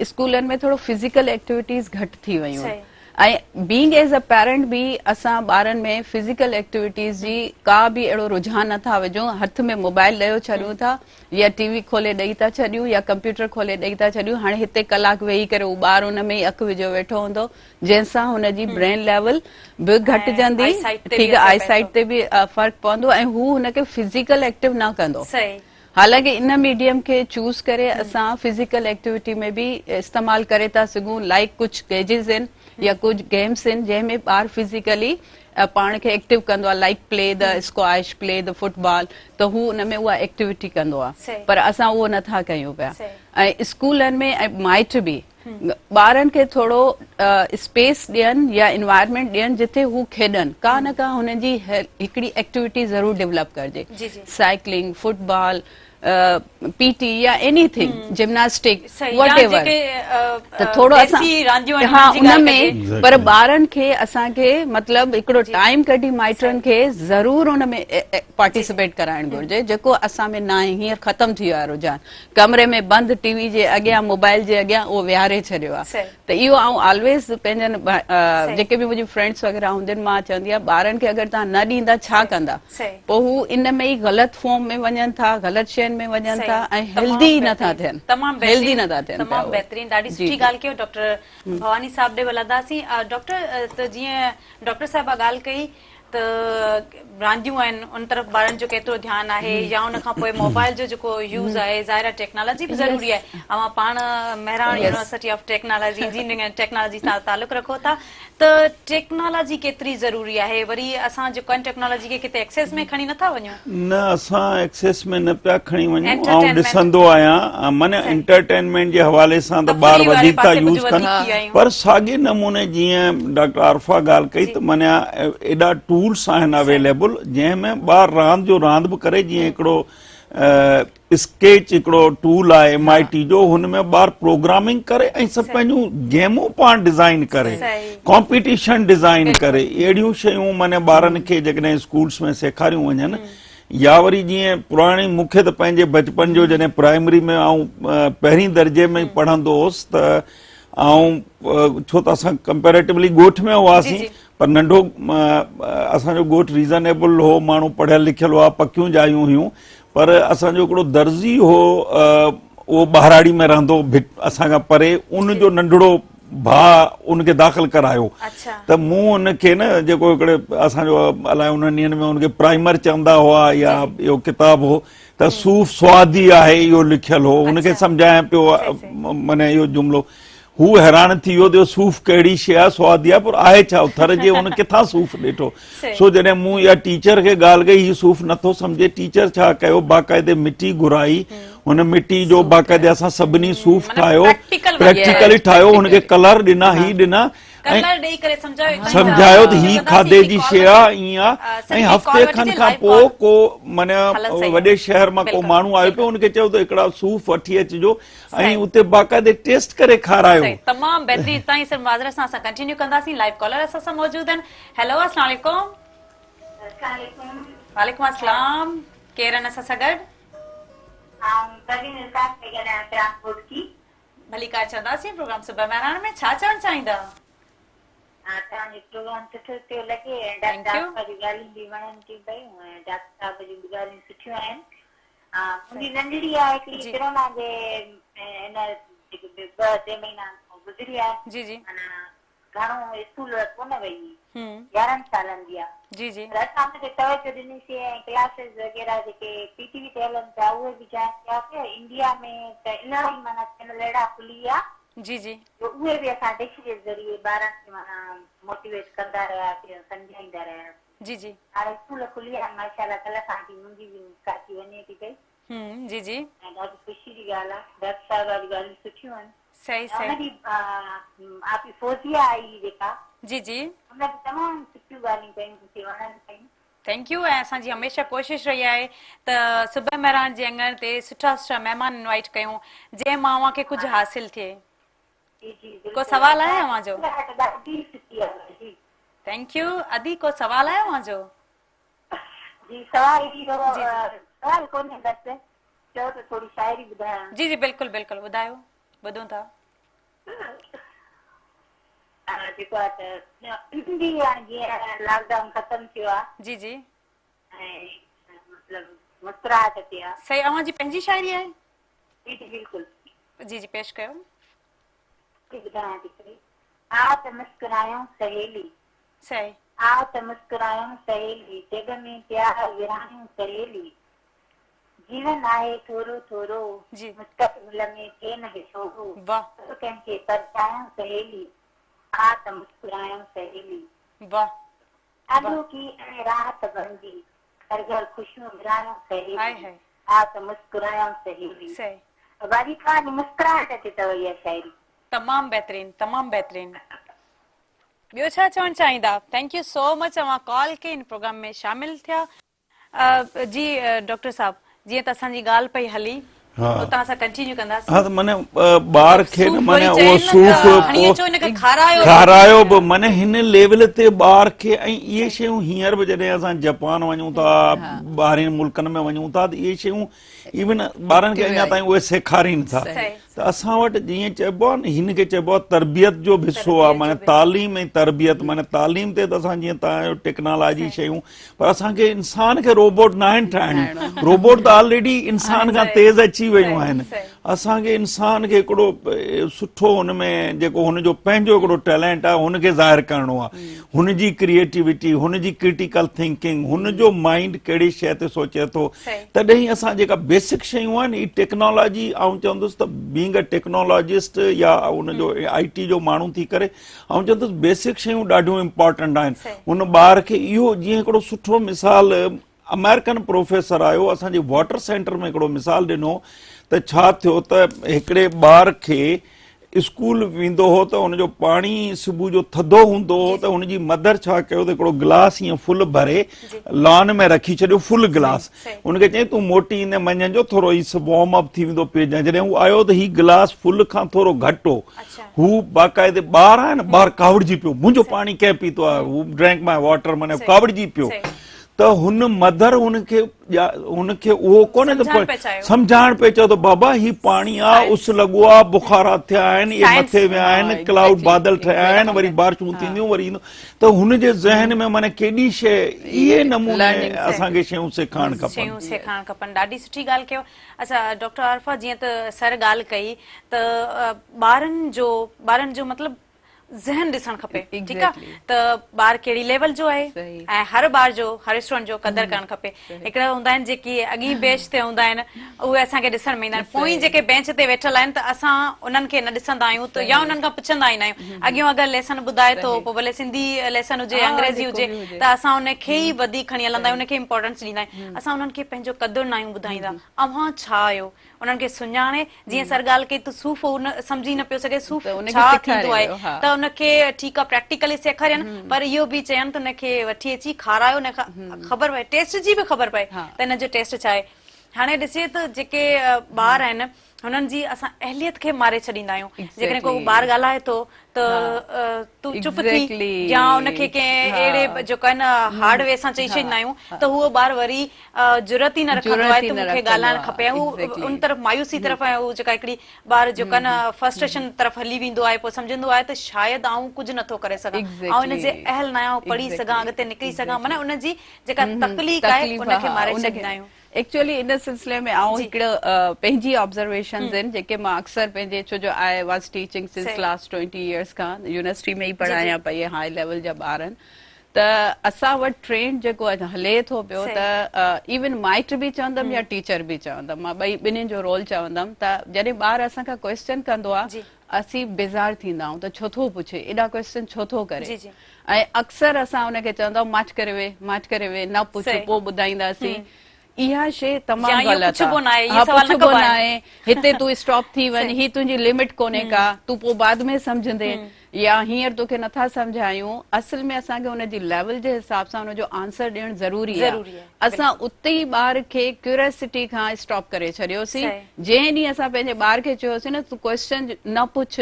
اسڪولن ۾ ٿورو فزيڪل ايڪٽيوٽيز گهٽ ٿي ويون آهن ۽ بينگ ايز ا پيرنٽ به اسان ٻارن ۾ فزيڪل ايڪٽيوٽيز جي ڪا به اهڙو رجحان نٿا وجهون هٿ ۾ موبائل ڏيو ڇڏيون ٿا يا ٽي وي کولي ڏئي ٿا ڇڏيون يا ڪمپيوٽر کولي ڏئي ٿا ڇڏيون هاڻي هتي ڪلاڪ ويهي ڪري هو ٻار ان ۾ ئي اک وجهيو ويٺو هوندو جنهن سان هن جي برين ليول به گهٽجندي ٺيڪ آئي سائيٽ تي به فرق پوندو ۽ هو هن کي فزيڪل ايڪٽو نه ڪندو حالانڪه ان ميڊيم کي چوز ڪري اسان فزيڪل ايڪٽيوٽي ۾ به استعمال ڪري ٿا سگهون لائيڪ ڪجهه گيجز آهن يا ڪجهه گيمس آهن جنهن ۾ ٻار فزيڪلي پاڻ کي ايڪٽو ڪندو آهي like play the squash play the football ته هو ان ۾ اها ايڪٽيوٽي ڪندو آهي پر اسان اهو نٿا ڪيون پيا ۽ اسڪولن ۾ ۽ مائٽ به ٻارن کي ٿورو اسپيس ڏين يا انوائرمينٽ ڏين جتي هو کيڏن ڪا نه ڪا هنن جي هڪڙي ايڪٽيوٽي ضرور ڊولپ ڪرجي سائيڪلنگ فٽبال پي ٽي يا ايني ٿنگ جمناسٽڪ وٽ ايور ته ٿورو اسان ها ان ۾ پر ٻارن کي اسان کي مطلب هڪڙو ٽائيم ڪڍي مائٽن کي ضرور ان ۾ پارٽيسپيٽ ڪرائڻ گهرجي جيڪو اسان ۾ ناهي هينئر ختم ٿي ويو آهي رجحان ڪمري ۾ بند ٽي وي جي اڳيان موبائل جي اڳيان اهو ويهاري ڇڏيو آهي ته اهو آئون آلويز پنهنجن جيڪي به منهنجي فرينڊس وغيره هونديون آهن مان چوندي آهيان ٻارن کي اگر توهان نه ڏيندا ڇا ڪندا پوء هو ان ۾ ئي غلط فارم ۾ وڃن ٿا غلط شين ۾ وڃن ٿا ۽ هيلدي نه ٿا ٿين تمام هيلدي نه ٿا ٿين تمام بهترين ڏاڍي سٺي ڳالهه ڪيو ڊاڪٽر ڀواني صاحب ڏي ولنداسين ڊاڪٽر ته جيئن ڊاڪٽر صاحبه ڳالهه ڪئي ته رانديون آهن ان طرف ٻارن جو ڪيترو ڌيان آهي يا ان کان پوء موبائل جو جيڪو يوز آهي ظاهر آهي ٽيڪنالاجي به ضروري آهي اوهان پاڻ Mehran university of technology engineering ۽ technology سان تعلق رکو ٿا ته ٽيڪنالاجي ڪيتري ضروري آهي وري اسان جيڪو آهن ٽيڪنالاجي کي ڪٿي ايڪسيس ۾ کڻي نٿا وڃون. نه اسان ايڪسيس ۾ نه پيا کڻي وڃون آئون ڏسندو آهيان معنيٰ انٽرٽينمينٽ جي حوالي سان ته ٻار وڌيڪ ٿا يوز ڪن پر ساڳي نموني جيئن ڊاڪٽر عارفه ڳالهه ڪئي ته معنيٰ ايڏا ٽولس آهن اويليبل جنهن ۾ ٻار راند جو راند به ڪري جيئن هڪڙو اسڪيچ هڪڙو ٽول آهي ايم I ٽي جو هن ۾ ٻار پروگرامنگ ڪري ۽ سڀ پنهنجون گيمون پاڻ ڊزائن ڪري ڪامپيٽيشن ڊزائن ڪري اهڙيون شيون معنيٰ ٻارن کي جيڪڏهن اسڪولس ۾ سيکاريون وڃن يا وري جيئن پراڻي مون کي ته پنهنجي بچپن جو جڏهن پرائمري ۾ آئون پهرين درجي ۾ پڙهندو هوس ته آئون ڇو ته اسان ڪمپيريٽولي ڳوٺ ۾ هئاسين پر ننڍو اسان جو ڳوٺ ريزنيبل هو ماڻهو پڙهيل لکيل هئا پڪيون جايون هيون پر اسان جو هڪڙو درزي هو اهو ٻهراڙي ۾ رهندو اسان کان پري ان جو ننڍڙو ڀاء ان کي داخل ڪرايو ته مون ان کي نه جيڪو هڪڙي اسان جو الائي انهن ڏينهن ۾ ان کي پرائمر چوندا هئا يا اهو ڪتاب هو ته صوف سوادي آهي اهو لکيل هو ان کي سمجهايان پيو معنی اهو جملو هو حيران ٿي ويو ته صوف ڪهڙي شيء آهي سوادي آهي پر آهي ڇا ٿر جي هن ڪٿان صوف ڏٺو سو جڏهن مون اها ٽيچر کي ڳالهه ڪئي هي صوف نٿو سمجهي ٽيچر ڇا ڪيو باقاعدي مٽي گهرائي هن مٽي جو باقاعدي اسان سڀني صوف ٺاهيو پريڪٽيڪلي ٺاهيو هن کي ڪلر ڏنا هي ڏنا سمجهايو ته هي کاڌي جي شيء آ ائين آ ۽ هفتي کن کان پوء ڪو معنيٰ وڏي شهر مان ڪو ماڻهو آيو پيو ان کي چيو ته هڪڙا صوف وٺي اچجو ۽ اتي باقاعدي ٽيسٽ ڪري کارايو. صحيح تمام بهترين تائين سر معذرت سان اسان ڪنٽينيو ڪنداسين لائيو ڪالر اسان سان موجود آهن هيلو اسلام عليڪم. اسلام عليڪم. وعليڪم السلام ڪير آهن اسان سان گڏ؟ آئون پروين الطاف پئي ڳالهايان پرانت گهوٽڪي. ڀليڪار چونداسين پروگرام صبح مهراڻ ۾ ڇا چوڻ چاهيندا؟ ها توهان جو پروگرام سٺو پيو لڳي ۽ ڊاڪٽر عارفه جون ڳالهيون به وڻن ٿيون پيون ۽ ڊاڪٽر صاحب جون به ڳالهيون سٺيون آهن منهنجي ننڍڙي آهي هڪڙي ڪرونا جي هن جيڪي ٻه ٽي مهينا گذري ويا معنيٰ گهڻو اسڪول ڪونه وئي هئي 11 سالن جي آهي جي جي پر اسان ان کي توجه ڏنيسي ۽ ڪلاسز وغيره جيڪي پي ٽي وي تي هلن پيا اهي به جوائن ڪياسي انڊيا ۾ ته الاهي معنيٰ چينل اهڙا کلي ويا جي جي جو اهي به اسان ڊش جي ذريعي ٻارن کي معنيٰ موٽيويٽ ڪندا رهياسي ۽ سمجهائيندا رهياسي جي جي هاڻي اسڪول کلي ويا آهن ماشاءالله ڪلهه کان وٺي منهنجي به ڪاڪي وڃي ٿي پئي جي جي ۽ ڏاڍي خوشي جي ڳالهه آهي ڊاڪٽر صاحبه جون ڳالهيون سٺيون آهن صحيح ۽ ان صحيح جي آپي فوزيه آئي هئي جيڪا جي جي ان به تمام سٺيون ڳالهيون ڪيون مون کي وڻن پيون. Thank you ۽ اسان جي هميشه ڪوشش رهي آهي ته صبح مهراڻ جي اڱڻ تي سٺا سٺا مهمان انوائيٽ ڪيون جنهن مان اوهان کي ڪجهه حاصل ٿئي. جي جي ڪو بلڪل سوال آهي اوهان جو؟ ڏاڍي سٺي آهي جي. Thank you ادي ڪو سوال آهي اوهان جو؟ جي سوال اهو سوال ڪونهي بس چئو ته ٿوري شاعري ٻڌايان. جي جي بلڪل بلڪل ٻڌايو ٻڌون ٿا. جيڪو آهي ته به هاڻي جيئن لاڪ ڊائون ختم ٿيو آهي. جي جي. ۽ مطلب مسڪراهٽ تي آهي. صحيح اوهان جي پنهنجي شاعري آهي؟ جي جي بلڪل. جي جي پيش ڪيو. ٻڌايان ٿي پئي. آء ته مسڪرايون سهيلي. صحيح. آء ته مسڪرايون سهيلي، جڳ ۾ پيار ورهايون سهيلي. جيون آهي ٿورو ٿورو، مستقبل ۾ ٿئي نه وڇوڙو. سڀ ڪنهن کي پرچايون سهيلي، آء ته مسڪرايون سهيلي. ڏاڍو ڪي ۽ راحت بڻجي، گهر گهر خوشيون ورهايون سهيلي، آء ته مسڪرايون سهيلي. باجي توهان جي مسڪراهٽ تي اٿو اها شاعري. تمام بهترين تمام بهترين. ٻيو ڇا چوڻ چاهيندا. Thank you سو مچ اوهان ڪال ڪئي هن پروگرام ۾ شامل ٿيا. جي ڊاڪٽر صاحب جيئن ته اسان جي ڳالهه پئي هلي اتان اسان ڪنٽينيو ڪنداسين. ها ته معني ٻار کي نه معني اهو صوف کڻي اچو هن کي کارايو کارايو به معني هن ليول تي ٻار کي ۽ اهي شيون هينئر به جڏهن اسان جپان وڃون ٿا ٻاهرين ملڪن ۾ وڃون ٿا ته اهي شيون ايون ٻارن کي اڃا تائين اهي سيکارين ٿا. ته اسان وٽ جيئن چئبو آهي نه هن کي چئبو آهي تربيت جو به حصو آهي معنيٰ تعليم ۽ تربيت معنيٰ تعليم تي ته اسان جيئن توهان جو ٽيڪنالاجي شيون پر اسان کي انسان کي روبوٽ ناهن ٺاهڻيون روبوٽ ته آلريڊي انسان کان تيز اچي ويون آهن اسان کي انسان کي هڪڙو سٺو هن ۾ جيڪو هن جو پنهنجو هڪڙو ٽيلنٽ آهي هن کي ظاهر ڪرڻو آهي هن جي ڪريئيٽيوٽي هن جي ڪرٽيڪل ٿنڪنگ هن جو مائنڊ ڪهڙي شيء تي سوچي ٿو تڏهن ئي اسان جيڪا بيسڪ شيون آهن هي ٽيڪنالاجي آئون چوندس ته بينگ ا ٽيڪنالاجسٽ يا ان جو آئي ٽي جو ماڻهو ٿي ڪري آئون چوندس بيسڪ شيون ڏاڍيون امپارٽنٽ آهن ان ٻار کي اهو جيئن هڪڙو سٺو مثال آمريڪن پروفيسر آيو اسان جي واٽر سينٽر ۾ هڪڙو مثال ڏنو ته ڇا ٿيو ته هڪڙي ٻار کي اسڪول ويندو هو ته ان جو پاڻي صبح جو ٿڌو هوندو هو ته هن جي مدر ڇا ڪيو ته هڪڙو گلاس ائين فل ڀري لان ۾ رکي ڇڏيو فل گلاس ان کي چيائين تون موٽي ايندين منجهند جو ٿورو هي وارم اپ ٿي ويندو پيجان جڏهن هو آيو ته هي گلاس فل کان ٿورو گهٽ هو هو باقاعدي ٻار آهي نه ٻار ڪاوڙجي پيو منهنجو پاڻي ڪنهن پيتو آهي هو ڊرينڪ ماء واٽر معنيٰ ڪاوڙجي پيو ته هن مدر هن کي هن کي اهو ڪونه ته سمجهائڻ پئي چيو ته بابا هي پاڻي آ اس لڳو آ بخارات ٿيا آهن اهي مٿي ويا آهن ڪلائوڊ بادل ٺهيا آهن وري بارشون ٿينديون وري ايندو ته هن جي ذهن ۾ معنی ڪيڏي شيء اهي نموني اسان کي شيون سيکارڻ کپن شيون سيکارڻ کپن ڏاڍي سٺي ڳالهه ڪيو اڇا ڊاڪٽر عارفه جيئن ته سر ڳالهه ڪئي ته ٻارن جو ٻارن جو مطلب ذهن ڏسڻ کپي ٺيڪ آ ته ٻار ڪهڙي ليول جو آهي ۽ هر ٻار جو هر اسٽوڊنٽ جو قدر ڪرڻ کپي هڪڙا هوندا آهن جيڪي اڳين بينچ تي هوندا آهن اهي اسان کي ڏسڻ ۾ ايندا آهن پوئين جيڪي بينچ تي ويٺل آهن ته اسان انهن کي نه ڏسندا آهيون ته يا انهن کان پڇندا ئي نه آهيون اڳيون اگر ليسن ٻڌائي ٿو پوء ڀلي سنڌي ليسن هجي انگريزي هجي ته اسان ان کي ئي وڌيڪ کڻي هلندا آهيون ان کي امپورٽنس ڏيندا آهيون اسان انهن کي پنهنجو قدر نه آهيون ٻڌائيندا اوهان ڇا آهيو انهن کي سڃاڻي جيئن سر ڳالهه ڪئي ته صوف هو نه سمجهي نه پيو سگهي صوف ڇا ٿيندو آهي ته ان کي ٺيڪ آهي پريڪٽيڪلي سيکارين پر اهو به چين ته ان کي وٺي اچي کارايو ان کي خبر پئي ٽيسٽ جي به خبر پئي ته ان جو ٽيسٽ ڇا آهي هاڻي ڏسجي ته جيڪي ٻار آهن هنن جي اسان اهليت کي ماري ڇڏيندا آهيون جيڪڏهن ڪو ٻار ڳالهائي ٿو ته تون چپ ٿي يا ان کي ڪنهن اهڙي جيڪو آهي نه هارڊ وي سان چئي ڇڏيندا آهيون ته اهو ٻار وري جرئت ئي نه رکندو آهي ته مون کي ڳالهائڻ کپي ۽ هو ان طرف مايوسي طرف ۽ هو جيڪا هڪڙي ٻار جيڪو آهي نه فرسٽريشن طرف هلي ويندو آهي پوء سمجهندو آهي ته شايد آئون ڪجهه نٿو ڪري سگهان آئون ان جي اهل نه آهيان پڙهي سگهان اڳتي نڪري سگهان معنيٰ ان جي جيڪا تخليق آهي ان کي ماري ڇڏيندا آهيون. ايڪچوئلي ان سلسلي ۾ آئون هڪڙو پنهنجي آبزرويشنز آهن جيڪي مان اڪثر پنهنجي ڇو جو I was teaching since last 20 years کان يونيورسٽي ۾ ئي پڙهايان پئي هاء ليول جا ٻارن ته اسان وٽ ٽرينڊ جيڪو هلي ٿو پيو ته ايون مائٽ به چوندم يا ٽيچر به چوندم مان ٻئي ٻنهين جو رول چوندم ته جڏهن ٻار اسان کان ڪويسچن ڪندو آهي اسين بيزار ٿيندا آهيون ته ڇو ٿو پڇي ايڏا ڪويسچن ڇو ٿو ڪري ۽ اڪثر اسان ان کي چوندا آهيون ماٺ ڪري ويهه ماٺ ڪري ويهه نه پڇ پوء ٻڌائينداسين اها شيء تمام غلط آهي ها پڇبو ناهي هتي تون اسٽاپ ٿي وڃ هي تنهنجي لمٽ ڪونهي ڪا تون پوء بعد ۾ سمجهندين يا هينئر توکي نٿا سمجهايون اصل ۾ اسان کي ان جي ليول جي حساب سان ان جو آنسر ڏيڻ ضروري آهي اسان اتي ئي ٻار کي ڪيوريسٽي کان اسٽاپ ڪري ڇڏيوسين جنهن ڏينهن اسان پنهنجي ٻار کي چيوسين نه تون ڪويسچن نه پڇ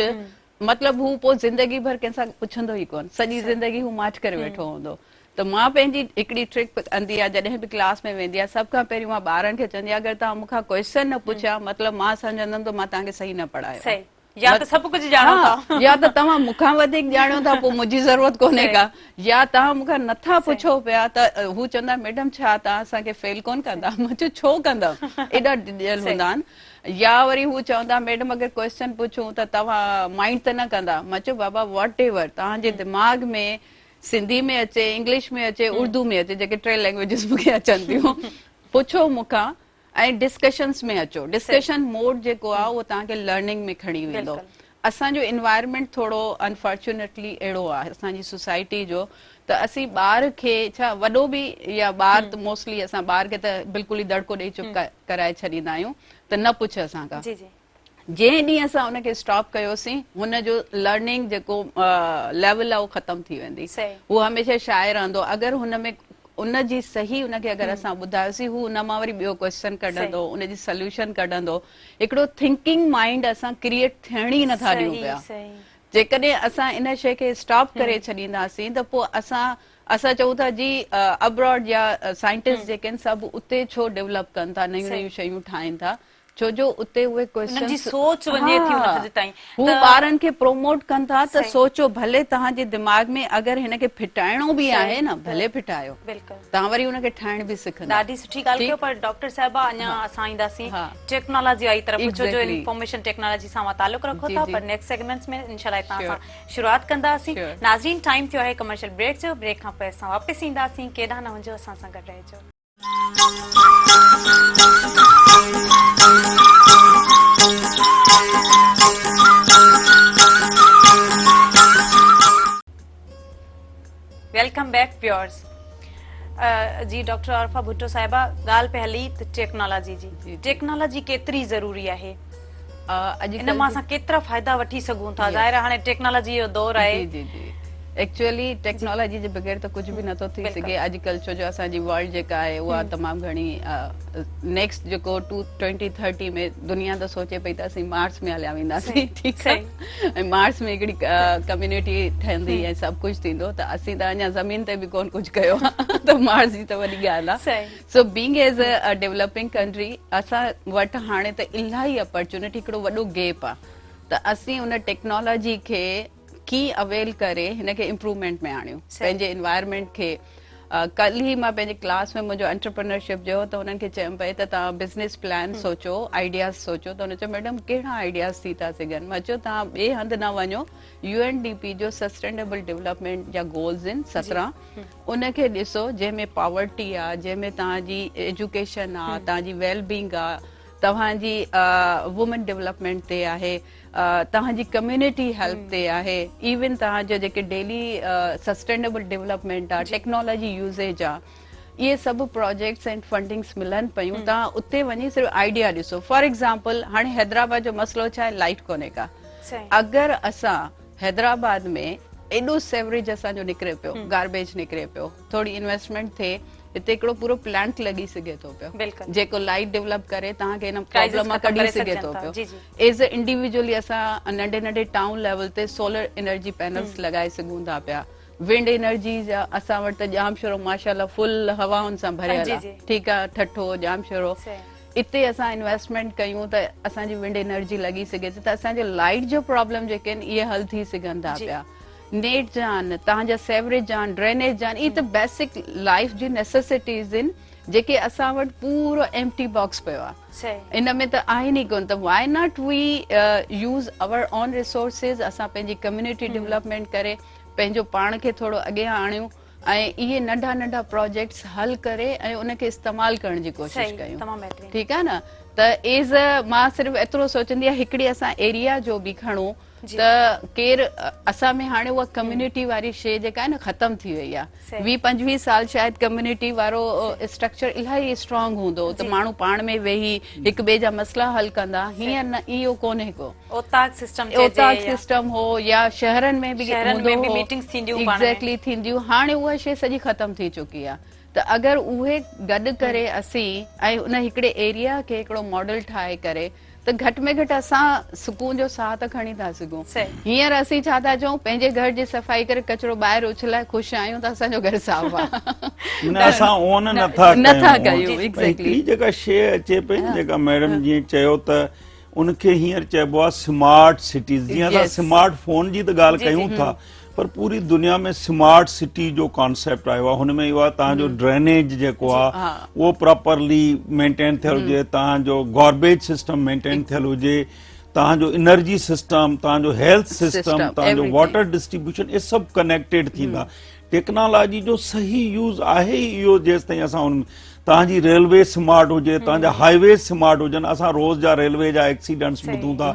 مطلب هو پوء زندگي ڀر ڪنهن سان پڇندو ئي ڪونه سڄي زندگي هو ماٺ ڪري ويٺو هوندو ته مان پنهنجي هڪڙي ٽرڪ ڪندي آهيان جڏهن به ڪلاس ۾ ويندي آهيان سڀ کان پهريون مان ٻارن کي چوندي آهيان اگر توهان مون کان ڪويسچن نه پڇيا مطلب مان سمجهندم ته مان توهان کي صحيح نه پڙهايو آهي. يا ته سڀ ڪجهه ڄاڻو ٿا. يا ته توهان مون کان وڌيڪ ڄاڻو ٿا پوء منهنجي ضرورت ڪونهي ڪا يا توهان مون کان نٿا پڇو پيا ته هو چوندا ميڊم ڇا توهان اسان کي فيل ڪونه ڪندا مان چيو ڇو ڪندم ايڏا ڊڄل هوندا آهن يا وري هو چوندا ميڊم اگر ڪويسچن پڇون ته توهان مائنڊ ته نه ڪندا مان چيو بابا واٽ ايور توهان جي دماغ ۾ سنڌي ۾ اچي انگلش ۾ اچي اردو ۾ اچي جيڪي ٽي لينگويجز مون کي اچن ٿيون پڇو مون کان ۽ ڊسڪشنس ۾ اچو ڊسڪشن موڊ جيڪو آهي اهو توهان کي لرننگ ۾ کڻي ويندو اسان جو انوائرمينٽ ٿورو انفارچونيٽلي اهڙو آهي اسان جي سوسائٽي جو ته اسين ٻار کي ڇا وڏو به يا ٻار ته موسٽلي اسان ٻار کي ته بلڪل ئي دڙڪو ڏئي چپ ڪرائي ڇڏيندا آهيون ته نه پڇ اسان کان جنهن ڏينهن اسان ان کي اسٽاپ ڪيوسين هن جو لرننگ جيڪو ليول آهي اهو ختم ٿي ويندي هو هميشه شاعر رهندو اگر هن ۾ ان جي صحيح ان کي اگر اسان ٻڌايوسين هو ان مان وري ٻيو ڪويسچن ڪڍندو ان جي سليوشن ڪڍندو هڪڙو ٿنڪنگ مائنڊ اسان ڪريئيٽ ٿيڻ ئي نٿا ڏيون پيا جيڪڏهن اسان ان شيء کي اسٽاپ ڪري ڇڏينداسين ته پوء اسان اسان چئون ٿا جي ابراڊ يا سائنٽسٽ جيڪي آهن سڀ اتي ڇو ڊيولپ ڪن ٿا نيون نيون شيون ٺاهين ٿا. ڇو جو اتي اهي انهن جي سوچ وڃي ٿي ان حد تائين هو ٻارن کي پروموٽ ڪن ٿا ته سوچو ڀلي توهان جي دماغ ۾ اگر هن کي ڦٽائڻو به آهي نه ڀلي ڦٽايو توهان وري ان کي ٺاهڻ به سکندا. ڏاڍي سٺي ڳالهه ڪيو پر ڊاڪٽر صاحبه اڃا اسان اينداسين ٽيڪنالاجي واري طرف ڇو جو انفارميشن ٽيڪنالاجي سان اوهان تعلق رکو ٿا پر نيڪسٽ سيگمينٽس ۾ انشاء الله هتان اسان شروعات ڪنداسين ناظرين ٽائيم ٿيو آهي ڪمرشل بريڪ جو بريڪ کان پوء اسان واپس اينداسين ڪيڏانهن نه وڃجو اسان سان گڏ رهجو. Welcome back viewers جي ڊاڪٽر عارفه ڀٽو صاحبه ڳالهه پئي هلي ته ٽيڪنالاجي جي ٽيڪنالاجي ڪيتري ضروري آهي ان مان اسان ڪيترا فائدا وٺي سگهون ٿا ظاهر آهي هاڻي ٽيڪنالاجي جو دور آهي. جي جي جي ايڪچوئلي ٽيڪنالاجي جي بغير ته ڪجهه به نٿو ٿي سگهي اڄ ڪلهه ڇو جو اسان جي ورلڊ جيڪا آهي اها تمام گهڻي نيڪسٽ جيڪو ٽو ٽوئنٽي ٿرٽي ۾ دنيا ته سوچي پئي ته اسين مارس ۾ هليا وينداسين ٺيڪ آهي ۽ مارس ۾ هڪڙي ڪميونٽي ٺهندي ۽ سڀ ڪجهه ٿيندو ته اسين ته اڃا زمين تي به ڪونه ڪجهه ڪيو آهي ته مارس جي ته وڏي ڳالهه آهي so being as a developing country اسان وٽ هاڻي ته الاهي اپرچونٽي هڪڙو وڏو گيپ آ ته اسين ان ٽيڪنالاجي کي ڪيئن اويل ڪري هن کي امپروومينٽ ۾ آڻيون پنهنجي انوائرمينٽ کي ڪل ئي مان پنهنجي ڪلاس ۾ منهنجو انٽرپرنرشپ جو ته انهن کي چيم پئي ته توهان بزنس پلان سوچو آئيڊياز سوچو ته هن چيو ميڊم ڪهڙا آئيڊياز ٿي ٿا سگهن مان چيو توهان ٻئي هنڌ نه وڃو يو اين ڊي پي جو سسٽينيبل ڊولپمينٽ جا گولز آهن 17 ان کي ڏسو جنهن ۾ پاورٽي آ جنهن ۾ توهان جي ايجوڪيشن آ توهان جي ويل بينگ آ توهان جي وومن ڊولپمينٽ تي آهي توهان جي ڪميونٽي هيلپ تي آهي ايون توهان جو جيڪي ڊيلي سسٽينيبل ڊولپمينٽ آ ٽيڪنالاجي يوزيج آ اهي سڀ پروجيڪٽس اينڊ فنڊنگس ملن پيون توهان اتي وڃي صرف آئيڊيا ڏسو فار ايگزامپل هاڻي حيدرآباد جو مسئلو ڇا آهي لائٽ ڪونهي ڪا اگر اسان حيدرآباد ۾ ايڏو سيوريج اسان جو نڪري پيو گاربيج نڪري پيو ٿوري انويسٽمينٽ ٿئي هتي هڪڙو پورو پلانٽ لڳي سگهي ٿو پيو جيڪو لائٽ ڊيولپ ڪري توهان کي ان پرابلم مان ڪڍي سگهي ٿو پيو ايز اي انڊيويجولي اسان ننڍي ننڍي ٽائون ليول تي سولر انرجي پينلز لڳائي سگهون ٿا پيا ونڊ انرجي جا اسان وٽ ته ڄامشورو ماشاءالله فل هوائن سان ڀريل آهي ٺيڪ آهي ٺٽو ڄامشورو اتي اسان انويسٽمينٽ ڪيون ته اسان جي ونڊ انرجي لڳي سگهي ٿي ته اسان جو لائٽ جو پرابلم جيڪي آهن اهي حل ٿي سگهن ٿا پيا نيٽ جا آهن توهان جا سيوريج جا آهن ڊرينيج جا آهن اهي ته بيسڪ لائف جي نيسيسٽيز آهن جيڪي اسان وٽ پورو ايمپٽي باڪس پيو آهي ان ۾ ته آهن ئي ڪونه ته why not we use our own resources اسان پنهنجي ڪميونٽي ڊولپمينٽ ڪري پنهنجو پاڻ کي ٿورو اڳيان آڻيون ۽ اهي ننڍا ننڍا پراجيڪٽس حل ڪري ۽ ان کي استعمال ڪرڻ جي ڪوشش ڪيون ٺيڪ آهي نه ته ايز مان صرف ايترو سوچندي آهيان هڪڙي اسان ايريا جو به کڻون ته ڪير اسان ۾ هاڻي اها ڪميونٽي واري شي جيڪا آهي نه ختم ٿي وئي آهي 20 25 سال شايد ڪميونٽي وارو اسٽرڪچر الاهي اسٽرانگ هوندو ته ماڻهو پاڻ ۾ ويهي هڪ ٻئي جا مسئلا حل ڪندا هينئر نه اهو ڪونهي ڪو اوطاق سسٽم چئجي اوطاق سسٽم هو يا شهرن ۾ به شهرن ۾ به ميٽنگس ٿينديون پاڻ ۾ ايگزيڪٽلي ٿينديون هاڻي اها شي سڄي ختم ٿي چڪي آ ته اگر اهي گڏ ڪري اسين ۽ ان هڪڙي ايريا کي هڪڙو ماڊل ٺاهي ڪري ته گهٽ ۾ گهٽ اسان سڪون جو ساهه ته کڻي ٿا سگهون هينئر اسين ڇا ٿا چئون پنهنجي گهر جي صفائي ڪري ڪچرو ٻاهر اڇلائي خوش آهيون ته اسان جو گهر صاف آ نه اسان اون نٿا نٿا ڪيون ايگزيڪٽلي هڪڙي جيڪا شي اچي پئي جيڪا ميڊم جيئن چيو ته ان کي هينئر چئبو آهي سمارٽ سٽيز جيئن اسان سمارٽ فون جي ته ڳالهه ڪيون ٿا پر پوري دنيا ۾ سمارٽ سٽي جو ڪانسيپٽ آيو آهي هن ۾ اهو آهي تهان جو ڊرينيج جيڪو آهي اهو پراپرلي مينٽين ٿيل هجي تهان جو گاربيج سسٽم مينٽين ٿيل هجي تهان جو انرجي سسٽم تهان جو هيلٿ سسٽم تهان جو واٽر ڊسٽريبيوشن اهي سڀ ڪنيڪٽيڊ ٿيندا ٽيڪنالاجي جو صحيح يوز آهي ئي اهو جيستائين اسان ان توهان جي ريلوي سمارٽ هجي توهان جا هاء ويز سمارٽ هجن اسان روز جا ريلوي جا ايڪسيڊنٽس ٻڌون ٿا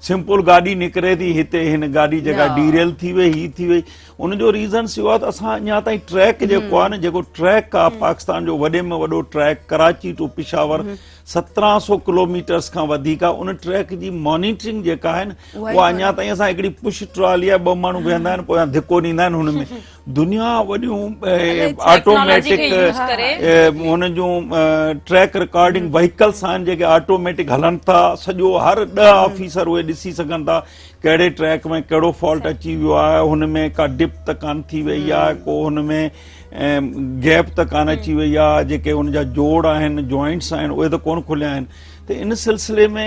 سمپل گاڏي نڪري ٿي هتي هن گاڏي جيڪا ڊي ريل ٿي وئي هي ٿي وئي ان جو ريزنس اهو آهي ته اسان اڃا تائين ٽريڪ جيڪو آهي نه جيڪو ٽريڪ آهي پاڪستان جو وڏي ۾ وڏو track Karachi to Peshawar 1700 kilometres کان وڌيڪ آهي ان ٽريڪ جي مانيٽرنگ جيڪا آهي نه اها اڃا تائين اسان هڪڙي پش ٽرالي آهي ٻه ماڻهو ويهندا آهن پويان ڌڪو ڏيندا آهن هن ۾ دنيا وڏيون آٽوميٽڪ هن جون ٽريڪ رڪارڊنگ وهيڪلس آهن جيڪي آٽوميٽڪ هلن ٿا سڄو هر 10 آفيسر اهي ڏسي سگهن ٿا ڪهڙي ٽريڪ ۾ ڪهڙو فالٽ اچي ويو آهي هن ۾ ڪا ڊپ ته ڪانه ٿي وئي آهي ڪو هن ۾ گيپ ته ڪانه اچي وئي آهي جيڪي ان جا جوڙ آهن جوائنٽس آهن اهي ته ڪونه کليا آهن. ته ان سلسلي ۾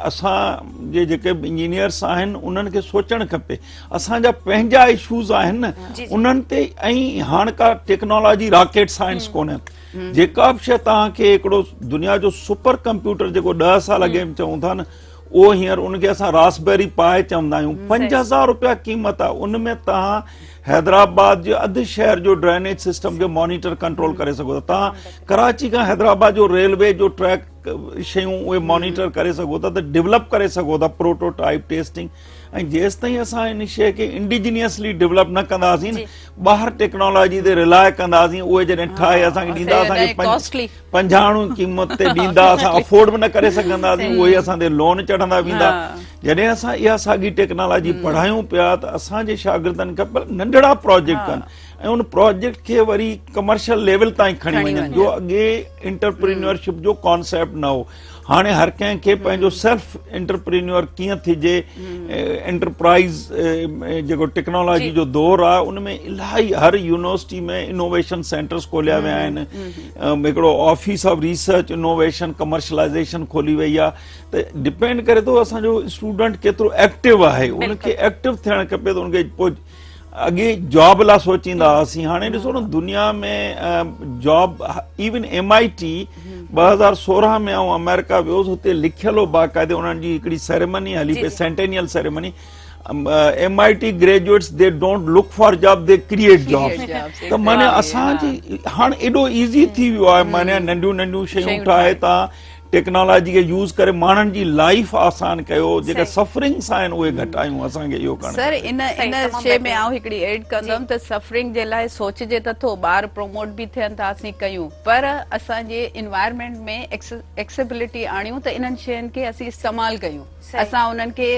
اسان جي جيڪي به انجنيئرس آهن انهن کي سوچڻ کپي اسان جا پنهنجا اشوز آهن نه انهن تي ۽ هاڻ ڪا ٽيڪنالاجي راڪيٽ سائنس ڪونهي جيڪا به شيء توهان کي هڪڙو دنيا جو سپر ڪمپيوٽر جيڪو 10 سال اڳي چئون ٿا نه اهو هينئر ان کي اسان راسبيري پائي چوندا آهيون 5000 روپيا قيمت آهي ان ۾ توهان حيدرآباد جي اڌ شهر جو ڊرينيج سسٽم کي مانيٽر ڪنٽرول ڪري سگهو ٿا توهان ڪراچي کان حيدرآباد جو ريلوي جو ٽريڪ شيون اهي مانيٽر ڪري سگهو ٿا ته ڊيولپ ڪري سگهو ٿا پروٽوٽائپ ٽيسٽنگ ۽ جيستائين اسان ان شيء کي انڊيجنيسلي ڊيولپ نه ڪنداسين ٻاهر ٽيڪنالاجي تي رلاء ڪنداسين اهي جڏهن ٺاهي اسان کي ڏيندا اسان کي پنجاڻو قيمت تي ڏيندا اسان افورڊ به نه ڪري سگهنداسين اهي اسان تي لون چڙهندا ويندا جڏهن اسان اها ساڳي ٽيڪنالاجي پڙهايون پيا ته اسان جي شاگردن کي ننڍڙا پروجيڪٽ ڪن ۽ ان پروجيڪٽ کي وري ڪمرشل ليول تائين کڻي وڃن جو اڳي انٽرپرينيورشپ جو ڪانسيپٽ نه هو هاڻي هر ڪنهن کي پنهنجو سيلف انٽرپرينيور ڪيئن ٿجي انٽرپرائز جيڪو ٽيڪنالاجي جو دور آهي ان ۾ الاهي هر يونيورسٽي ۾ انوويشن سينٽرز کوليا ويا آهن هڪڙو office of research innovation commercialization کولي وئي آهي ته ڊپينڊ ڪري ٿو اسان جو اسٽوڊنٽ ڪيترو ايڪٽو آهي ان کي ايڪٽو ٿيڻ کپي ته ان کي پوء اڳي جاب لا سوچيندا هئاسين هاڻي ڏسو نه دنيا ۾ job even M I T 2016 ۾ آئون آمريڪا ويو هوس هتي لکيل هو باقاعدي انهن جي هڪڙي سيريمني هلي پئي centennial ceremony M I T graduates they don't look for job they create job ته معني اسان جي هاڻ ايڏو ايزي ٿي ويو آهي معني ننڍيون ننڍيون شيون ٺاهي تان ٽيڪنالاجي کي يوز ڪري ماڻهن جي لائيف آسان ڪيو جيڪا سفرنگس آهن اهي گهٽايون اسان کي اهو ڪرڻ سر ان ان شي ۾ آئون هڪڙي ايڊ ڪندم ته سفرنگ جي لاء سوچجي ته ٿو ٻار پروموٽ به ٿين ٿا اسين ڪيون پر اسان جي انوائرمينٽ ۾ ايڪسيبلٽي آڻيون ته انهن شين کي اسين استعمال ڪيون اسان انهن کي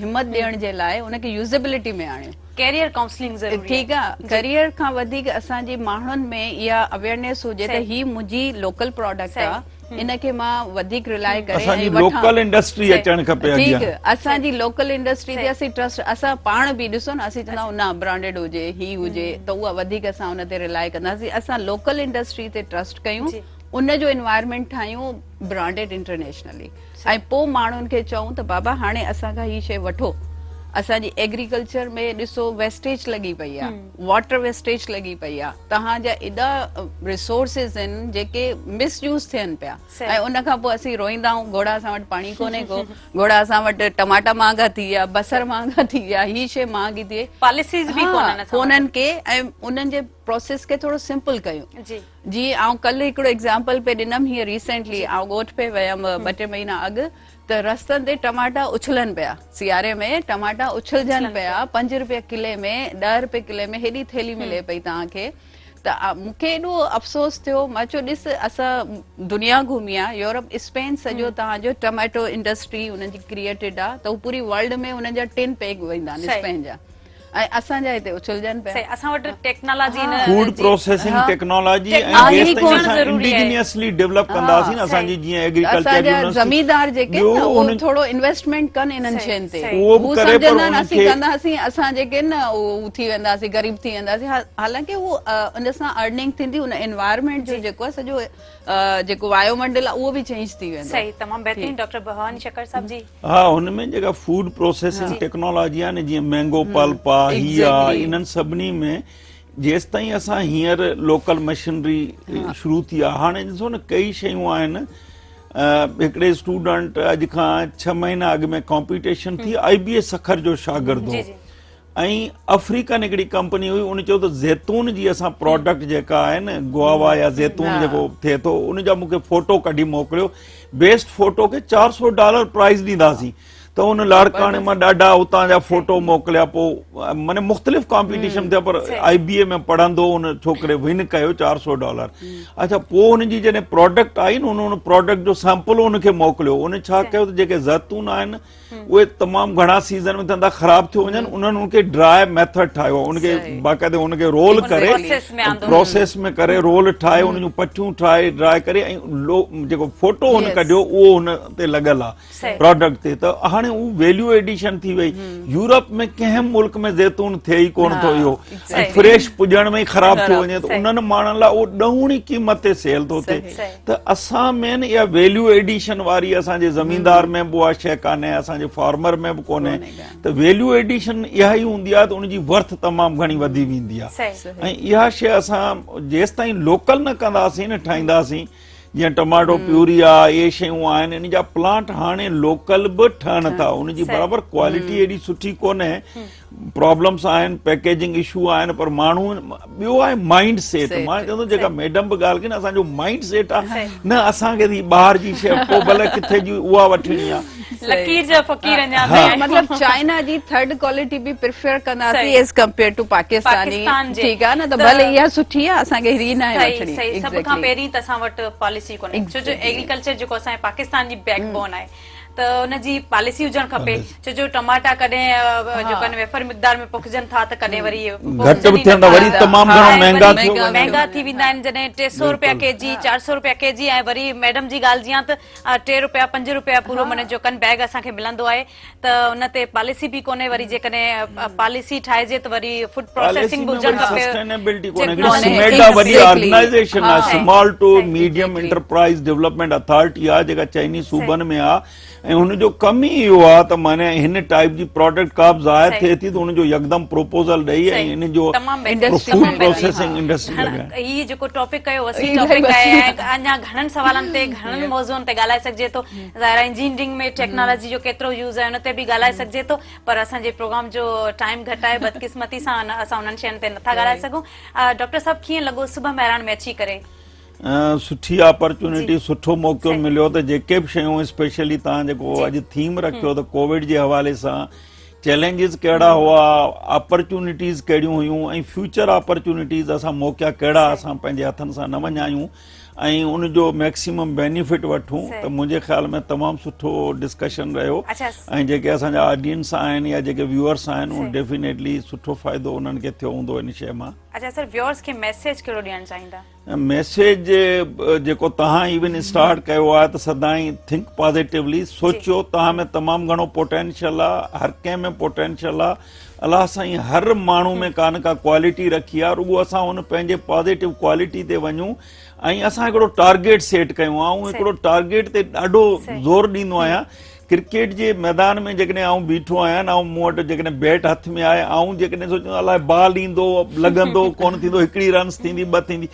همت ڏيڻ جي لاء ان کي يوزبلٽي ۾ آڻيون ڪيريئر ڪائونسلنگ ضروري آهي ٺيڪ آ ڪيريئر کان وڌيڪ اسان جي ماڻهن ۾ اها اويئرنيس هجي ته هي منهنجي لوڪل پراڊڪٽ آ ان کي مان وڌيڪ رلائي ڪري اسان جي لوڪل انڊسٽري اچڻ کپي اڳيان ٺيڪ اسان جي لوڪل انڊسٽري تي اسين ٽرسٽ اسان پاڻ به ڏسو نه اسين چوندا آهيون نه برانڊيڊ هجي هي هجي ته اها وڌيڪ اسان ان تي رلائي ڪنداسين اسان لوڪل انڊسٽري تي ٽرسٽ ڪيون ان جو انوائرمينٽ ٺاهيون برانڊيڊ انٽرنيشنلي ۽ پوء ماڻهن کي چئون ته بابا هاڻي اسان کان هي شيء وٺو. اسان جي ايگريڪلچر ۾ ڏسو ويسٽيج لڳي پئي آ، واٽر ويسٽيج لڳي پئي آ، توهان جا ايڏا ريسورسز آهن جيڪي مس يوز ٿين پيا ۽ ان کان پوء اسين روئيندا آهيون گهوڙا اسان وٽ پاڻي ڪونهي ڪو، گهوڙا اسان وٽ ٽماٽا مهانگا ٿي ويا، بصر مهانگا ٿي ويا، هي شيء مهانگي ٿي وئي. پاليسيز به ڪونهن اسان وٽ. ڪونهن ڪي ۽ انهن جي پروسيس کي ٿورو سمپل ڪيون. جي. جي آئون ڪلهه هڪڙو ايگزامپل پئي ڏنم هيئن ريسينٽلي آئون ڳوٺ پئي ويم ٻه ٽي مهينا اڳ ته رستن تي ٽماٽا اڇلن پيا سياري ۾ ٽماٽا اڇلجن پيا 5 روپيا ڪلي ۾ 10 روپيا ڪلي ۾ هيڏي ٿيلهي ملي پئي توهان کي ته مون کي ايڏو افسوس ٿيو مان چيو ڏس اسان دنيا گهمي آ يورپ اسپين سڄو توهان جو ٽماٽو انڊسٽري انهن جي ڪريئيٽيڊ آ ته هو پوري ورلڊ ۾ انهن جا ٽن پيڪ ويندا آهن اسپين جا ۽ اسان جا هتي اڇلجن پيا. صحيح اسان وٽ ٽيڪنالاجي نه فوڊ پروسيسنگ ٽيڪنالاجي ۽ جيستائين اسان انڊيجنيسلي ڊيولپ ڪنداسين اسان جي جيئن ايگريڪلچر اسان جا زميندار جيڪي نه اهي ٿورو انويسٽمينٽ ڪن انهن شين تي اهو به ڪري پر انهن کي اسين ڪنداسين اسان جيڪي نه اهو ٿي وينداسين غريب ٿي وينداسين حالانڪه هو ان سان ارننگ ٿيندي ان انوائرمينٽ جو جيڪو آهي سڄو جيڪو وايو منڊل آهي اهو به چينج ٿي ويندو. صحيح تمام بهترين ڊاڪٽر ڀواني شڪر صاحب جي. ها هن ۾ جيڪا فوڊ پروسيسنگ ٽيڪنالاجي آهي نه جيئن مينگو پلپ آ هي آ انهن سڀني ۾ جيستائين اسان هينئر لوڪل مشنري شروع ٿي آ هاڻي ڏسو نه ڪئي شيون آهن هڪڙي اسٽوڊنٽ اڄ کان 6 مهينا اڳ ۾ ڪامپيٽيشن ٿي آئي بي اي سکر جو شاگرد هو ۽ آفريڪن هڪڙي ڪمپني هئي ان چيو ته زيتون جي اسان پراڊڪٽ جيڪا آهي نه گواوا يا زيتون جيڪو ٿئي ٿو ان جا مونکي فوٽو ڪڍي موڪليو بيسٽ فوٽو کي 400 ڊالر پرائز ڏينداسين ته ان لاڙڪاڻي مان ڏاڍا اتان جا فوٽو موڪليا پو معني مختلف ڪامپيٽيشن ٿيا پر آئي بي اي ۾ پڙهندو ان ڇوڪري ون ڪيو 400 ڊالر اچھا پو ان جي جڏهن پراڊڪٽ آئي نه ان پراڊڪٽ جو سيمپل ان کي موڪليو ان ڇا ڪيو ته جيڪي زيتون آهن اهي تمام گهڻا سيزن ۾ ٿين ٿا خراب ٿيو وڃن انهن ان کي ڊرائي ميٿڊ ٺاهيو ان کي باقاعده ان کي رول ڪري پروسيس ۾ ڪري رول ٺاهي ان جون پٽيون ٺاهي ڊرائي ڪري ۽ جيڪو فوٽو هن ڪڍيو اهو هن تي لڳل آهي پراڊڪٽ تي ته هاڻي هاڻي هو ويليو ايڊيشن ٿي وئي يورپ ۾ ڪنهن ملڪ ۾ زيتون ٿئي ئي ڪونه ٿو اهو ۽ فريش پڄڻ ۾ ئي خراب ٿيو وڃي ته انهن ماڻهن لاء اهو ڏهوڻي قيمت تي سيل ٿو ٿئي ته اسان ۾ نه اها ويليو ايڊيشن واري اسان جي زميندار ۾ به اها شيء ڪانهي اسان جي فارمر ۾ به ڪونهي ته ويليو ايڊيشن اها ئي هوندي آهي ته ان جي ورٿ تمام گهڻي وڌي ويندي آهي ۽ اها شيء اسان جيستائين لوڪل نه ڪنداسين نه ٺاهينداسين جيئن ٽماٽو پيوري آ اهي شيون آهن ان جا پلانٽ هاڻي لوڪل به ٺهن ٿا ان جي برابر ڪوالٽي ايڏي سٺي ڪونهي پرابلمس آهن پيڪيجنگ اشو آهن پر ماڻهو ٻيو آهي مائنڊ سيٽ مان چوندو جيڪا ميڊم به ڳالهه ڪئي نه اسان جو مائنڊ سيٽ آ نه اسان کي ٻاهر جي شيء پوء ڀلي ڪٿي جي اها وٺڻي آ لڪير جا فقير اڃا تائين مطلب چائنا جي ٿرڊ ڪوالٽي به پريفر ڪنداسين ايز ڪمپيئر ٽو پاڪستاني ٺيڪ آ نه ته ڀلي اها سٺي آ اسان کي هي ناهي وٺڻي صحيح سڀ کان پهرين ته اسان وٽ پاليسي ڪونهي ڇو جو ايگريڪلچر جيڪو اسان جي پاڪستان جي بيڪ بون آهي ته ان جي پاليسي هجڻ کپي ڇو جو ٽماٽا ڪڏهن جيڪو آهن ويفر مقدار ۾ پوکجن ٿا ته ڪڏهن وري گهٽ به ٿين ٿا وري تمام گهڻو مهنگا ٿيو وڃن مهنگا ٿي ويندا آهن جڏهن 300 روپيا ڪي جي 400 روپيا ڪي جي ۽ وري ميڊم جي ڳالهه جيان ته ٽي روپيا پنج روپيا پورو من جو ڪن بيگ اسان کي ملندو آهي ته ان تي پاليسي به ڪونهي وري جيڪڏهن پاليسي ٺاهجي ته وري فوڊ پروسيسنگ به هجڻ کپي سسٽينيبلٽي ڪونهي هڪڙي سميڊا وڏي آرگنائيزيشن آهي small to medium enterprise development authority آهي جيڪا چئني صوبن ۾ آهي ۽ هن جو ڪم ئي اهو آهي ته معني هن ٽائيپ جي پراڊڪٽ ڪا به ظاهر ٿئي ٿي ته ان جو يڪدم پروپوزل ڏئي ۽ ان جو فوڊ پروسيسنگ انڊسٽري لڳائي. هي جيڪو ٽاپڪ ڪيو وسيع ٽاپڪ آهي ۽ اڃا گهڻن سوالن تي گهڻن موضوعن تي ڳالهائي سگهجي ٿو ظاهر آهي انجنيئرنگ ۾ ٽيڪنالاجي جو ڪيترو يوز آهي ان تي به ڳالهائي سگهجي ٿو پر اسان جي پروگرام جو ٽائيم گهٽ آهي بدقسمتي سان اسان انهن شين تي نٿا ڳالهائي سگهون ڊاڪٽر صاحب ڪيئن لڳو صبح مهراڻ ۾ اچي ڪري؟ سٺي اپرچونٽي سٺو موقعو مليو ته جيڪي به شيون اسپيشلي تان جيڪو اڄ ٿيم رکيو ته ڪووڊ جي حوالي سان چئلينجز ڪهڙا هئا اپرچونٽيز ڪهڙيون هيون ۽ فيوچر اپرچونٽيز اسان موقعا ڪهڙا اسان پنهنجي هٿن سان نه وڃايون ۽ ان جو ميڪسيمم بينيفٽ وٺون ته منهنجي خيال ۾ تمام سٺو ڊسڪشن رهيو ۽ جيڪي اسان جا آڊينس آهن يا جيڪي ويوئرس آهن اهي ڊيفينيٽلي سٺو فائدو انهن کي ٿيو هوندو ان شيء مان. اچا سر ويورز کي ميسيج ڪهڙو ڏيڻ چاهيندا؟ ميسيج جيڪو توهان ايون اسٽارٽ ڪيو آهي ته سدائين ٿنڪ پازيٽولي سوچيو توهان ۾ تمام گهڻو پوٽينشل آهي هر ڪنهن ۾ پوٽينشل آهي الله سائين هر ماڻهو ۾ ڪا نه ڪا ڪوالٽي رکي آهي رڳو اسان ان پنهنجي پازيٽو ڪوالٽي تي وڃون ۽ اسان هڪڙو ٽارگيٽ سيٽ ڪيون آئون هڪڙو ٽارگيٽ تي ڏاڍو زور ڏيندو آهيان ڪرڪيٽ جي ميدان ۾ جيڪڏهن آئون بيٺو آهيان آئون مون وٽ جيڪڏهن بيٽ هٿ ۾ آهي آئون جيڪڏهن سوچيندو الائي بال ايندو لڳندو ڪونه ٿيندو هڪڙي رنس ٿيندي ٻه ٿيندي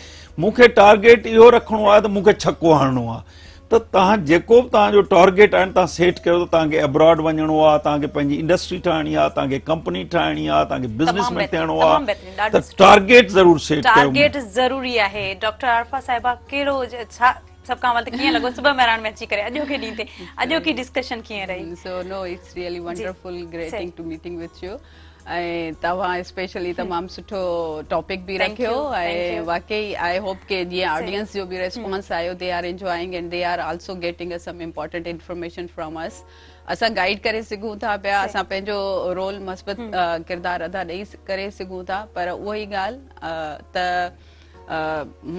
مون کي ٽارگيٽ اهو رکڻو آهي ته مون کي ڇڪو هڻڻو آهي ته توهان جيڪو به توهان جو ٽارگيٽ آهي توهان سيٽ ڪيو ته توهان کي ابراڊ وڃڻو آهي توهان کي پنهنجي انڊسٽري ٺاهڻي آهي توهان کي ڪمپني ٺاهڻي آهي توهان کي بزنس مين ٿيڻو آهي ته ٽارگيٽ ضرور سيٽ ڪيو ٽارگيٽ ضروري آهي ڊاڪٽر عارفه صاحبه ڪهڙو ڇا سڀ کان اول ته ڪيئن لڳو صبح مهراڻ ۾ اچي ڪري اڄوڪي ڏينهن تي اڄوڪي ڊسڪشن ڪيئن رهي؟ So no it's really wonderful greeting to meeting with you ۽ توهان اسپيشلي تمام سٺو ٽاپڪ به رکيو ۽ واقعي I hope ڪي جيئن آڊينس جو به ريسپانس آيو they are enjoying and they are also getting some important information from us اسان گائيڊ ڪري سگهون ٿا پيا اسان پنهنجو رول مثبت ڪردار ادا ڏئي ڪري سگهون ٿا پر اها ئي ڳالهه ته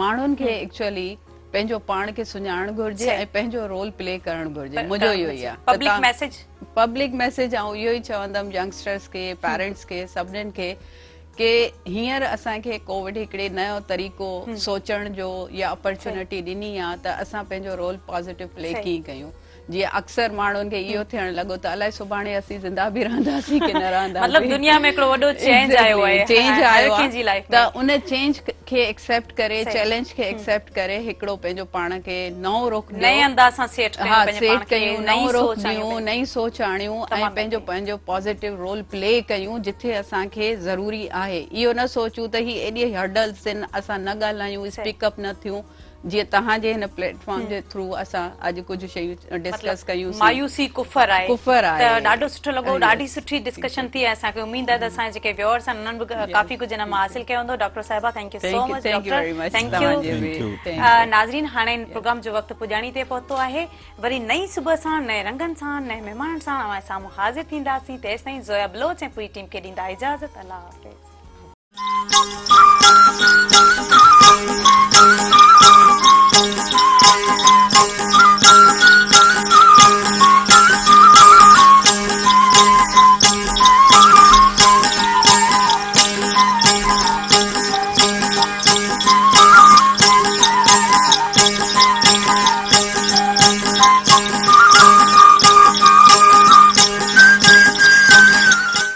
ماڻهن کي ايڪچوئلي پنهنجو پاڻ کي سڃاڻڻ گهرجي ۽ پنهنجو رول پلي ڪرڻ گهرجي منهنجو اهو ئي آهي پبلڪ ميسيج پبلڪ ميسيج آئون اهو ئي چوندم ينگسٽرز کي پيرنٽس کي سڀنين کي ڪي هينئر اسان کي ڪووڊ هڪڙي نيو طريقو سوچڻ جو يا اپرچونٽي ڏني آ ته اسان پنهنجو رول پازيٽو پلي ڪيئن ڪيون جيئن اڪثر ماڻهن کي اهو ٿيڻ لڳو ته الائي سڀاڻي اسين زنده به رهنداسين ڪي نه رهنداسين. مطلب دنيا ۾ هڪڙو وڏو چينج آيو آهي چينج آيو آهي ته ان چينج کي ايڪسيپٽ ڪري چئلينج کي ايڪسيپٽ ڪري هڪڙو پنهنجو پاڻ کي نئون رخ ڏيو نئين انداز سان سيٽ ڪيون پنهنجو پاڻ کي نئون رخ ڏيون نئين سوچ آڻيون ۽ پنهنجو پنهنجو پازيٽو رول پلي ڪيون جٿي اسان کي ضروري آهي اهو نه سوچون ته هي ايڏي هرڊلز آهن اسان نه ڳالهايون اسپيڪ اپ نه ٿيون جيئن توهان جي هن پليٽ فارم جي ٿرو اسان اڄ ڪجهه شيون ڊسڪس ڪيون سين. مايوسي ڪفر آهي. ڪفر آهي. ته ڏاڍو سٺو لڳو ڏاڍي سٺي ڊسڪشن ٿي ۽ اسان کي اميد آهي ته اسان جا جيڪي ويورس آهن انهن به ڪافي ڪجهه ان مان حاصل ڪيو هوندو ڊاڪٽر صاحبه thank you so much doctor thank you ناظرين هاڻي هن پروگرام جو وقت پڄاڻي تي پهتو آهي وري نئين صبح سان نئين رنگن سان نئين مهمانن سان اوهان سامهون حاضر ٿينداسين تيستائين زويا بلوچ ۽ پوري ٽيم کي ڏيندا اجازت الله حافظ.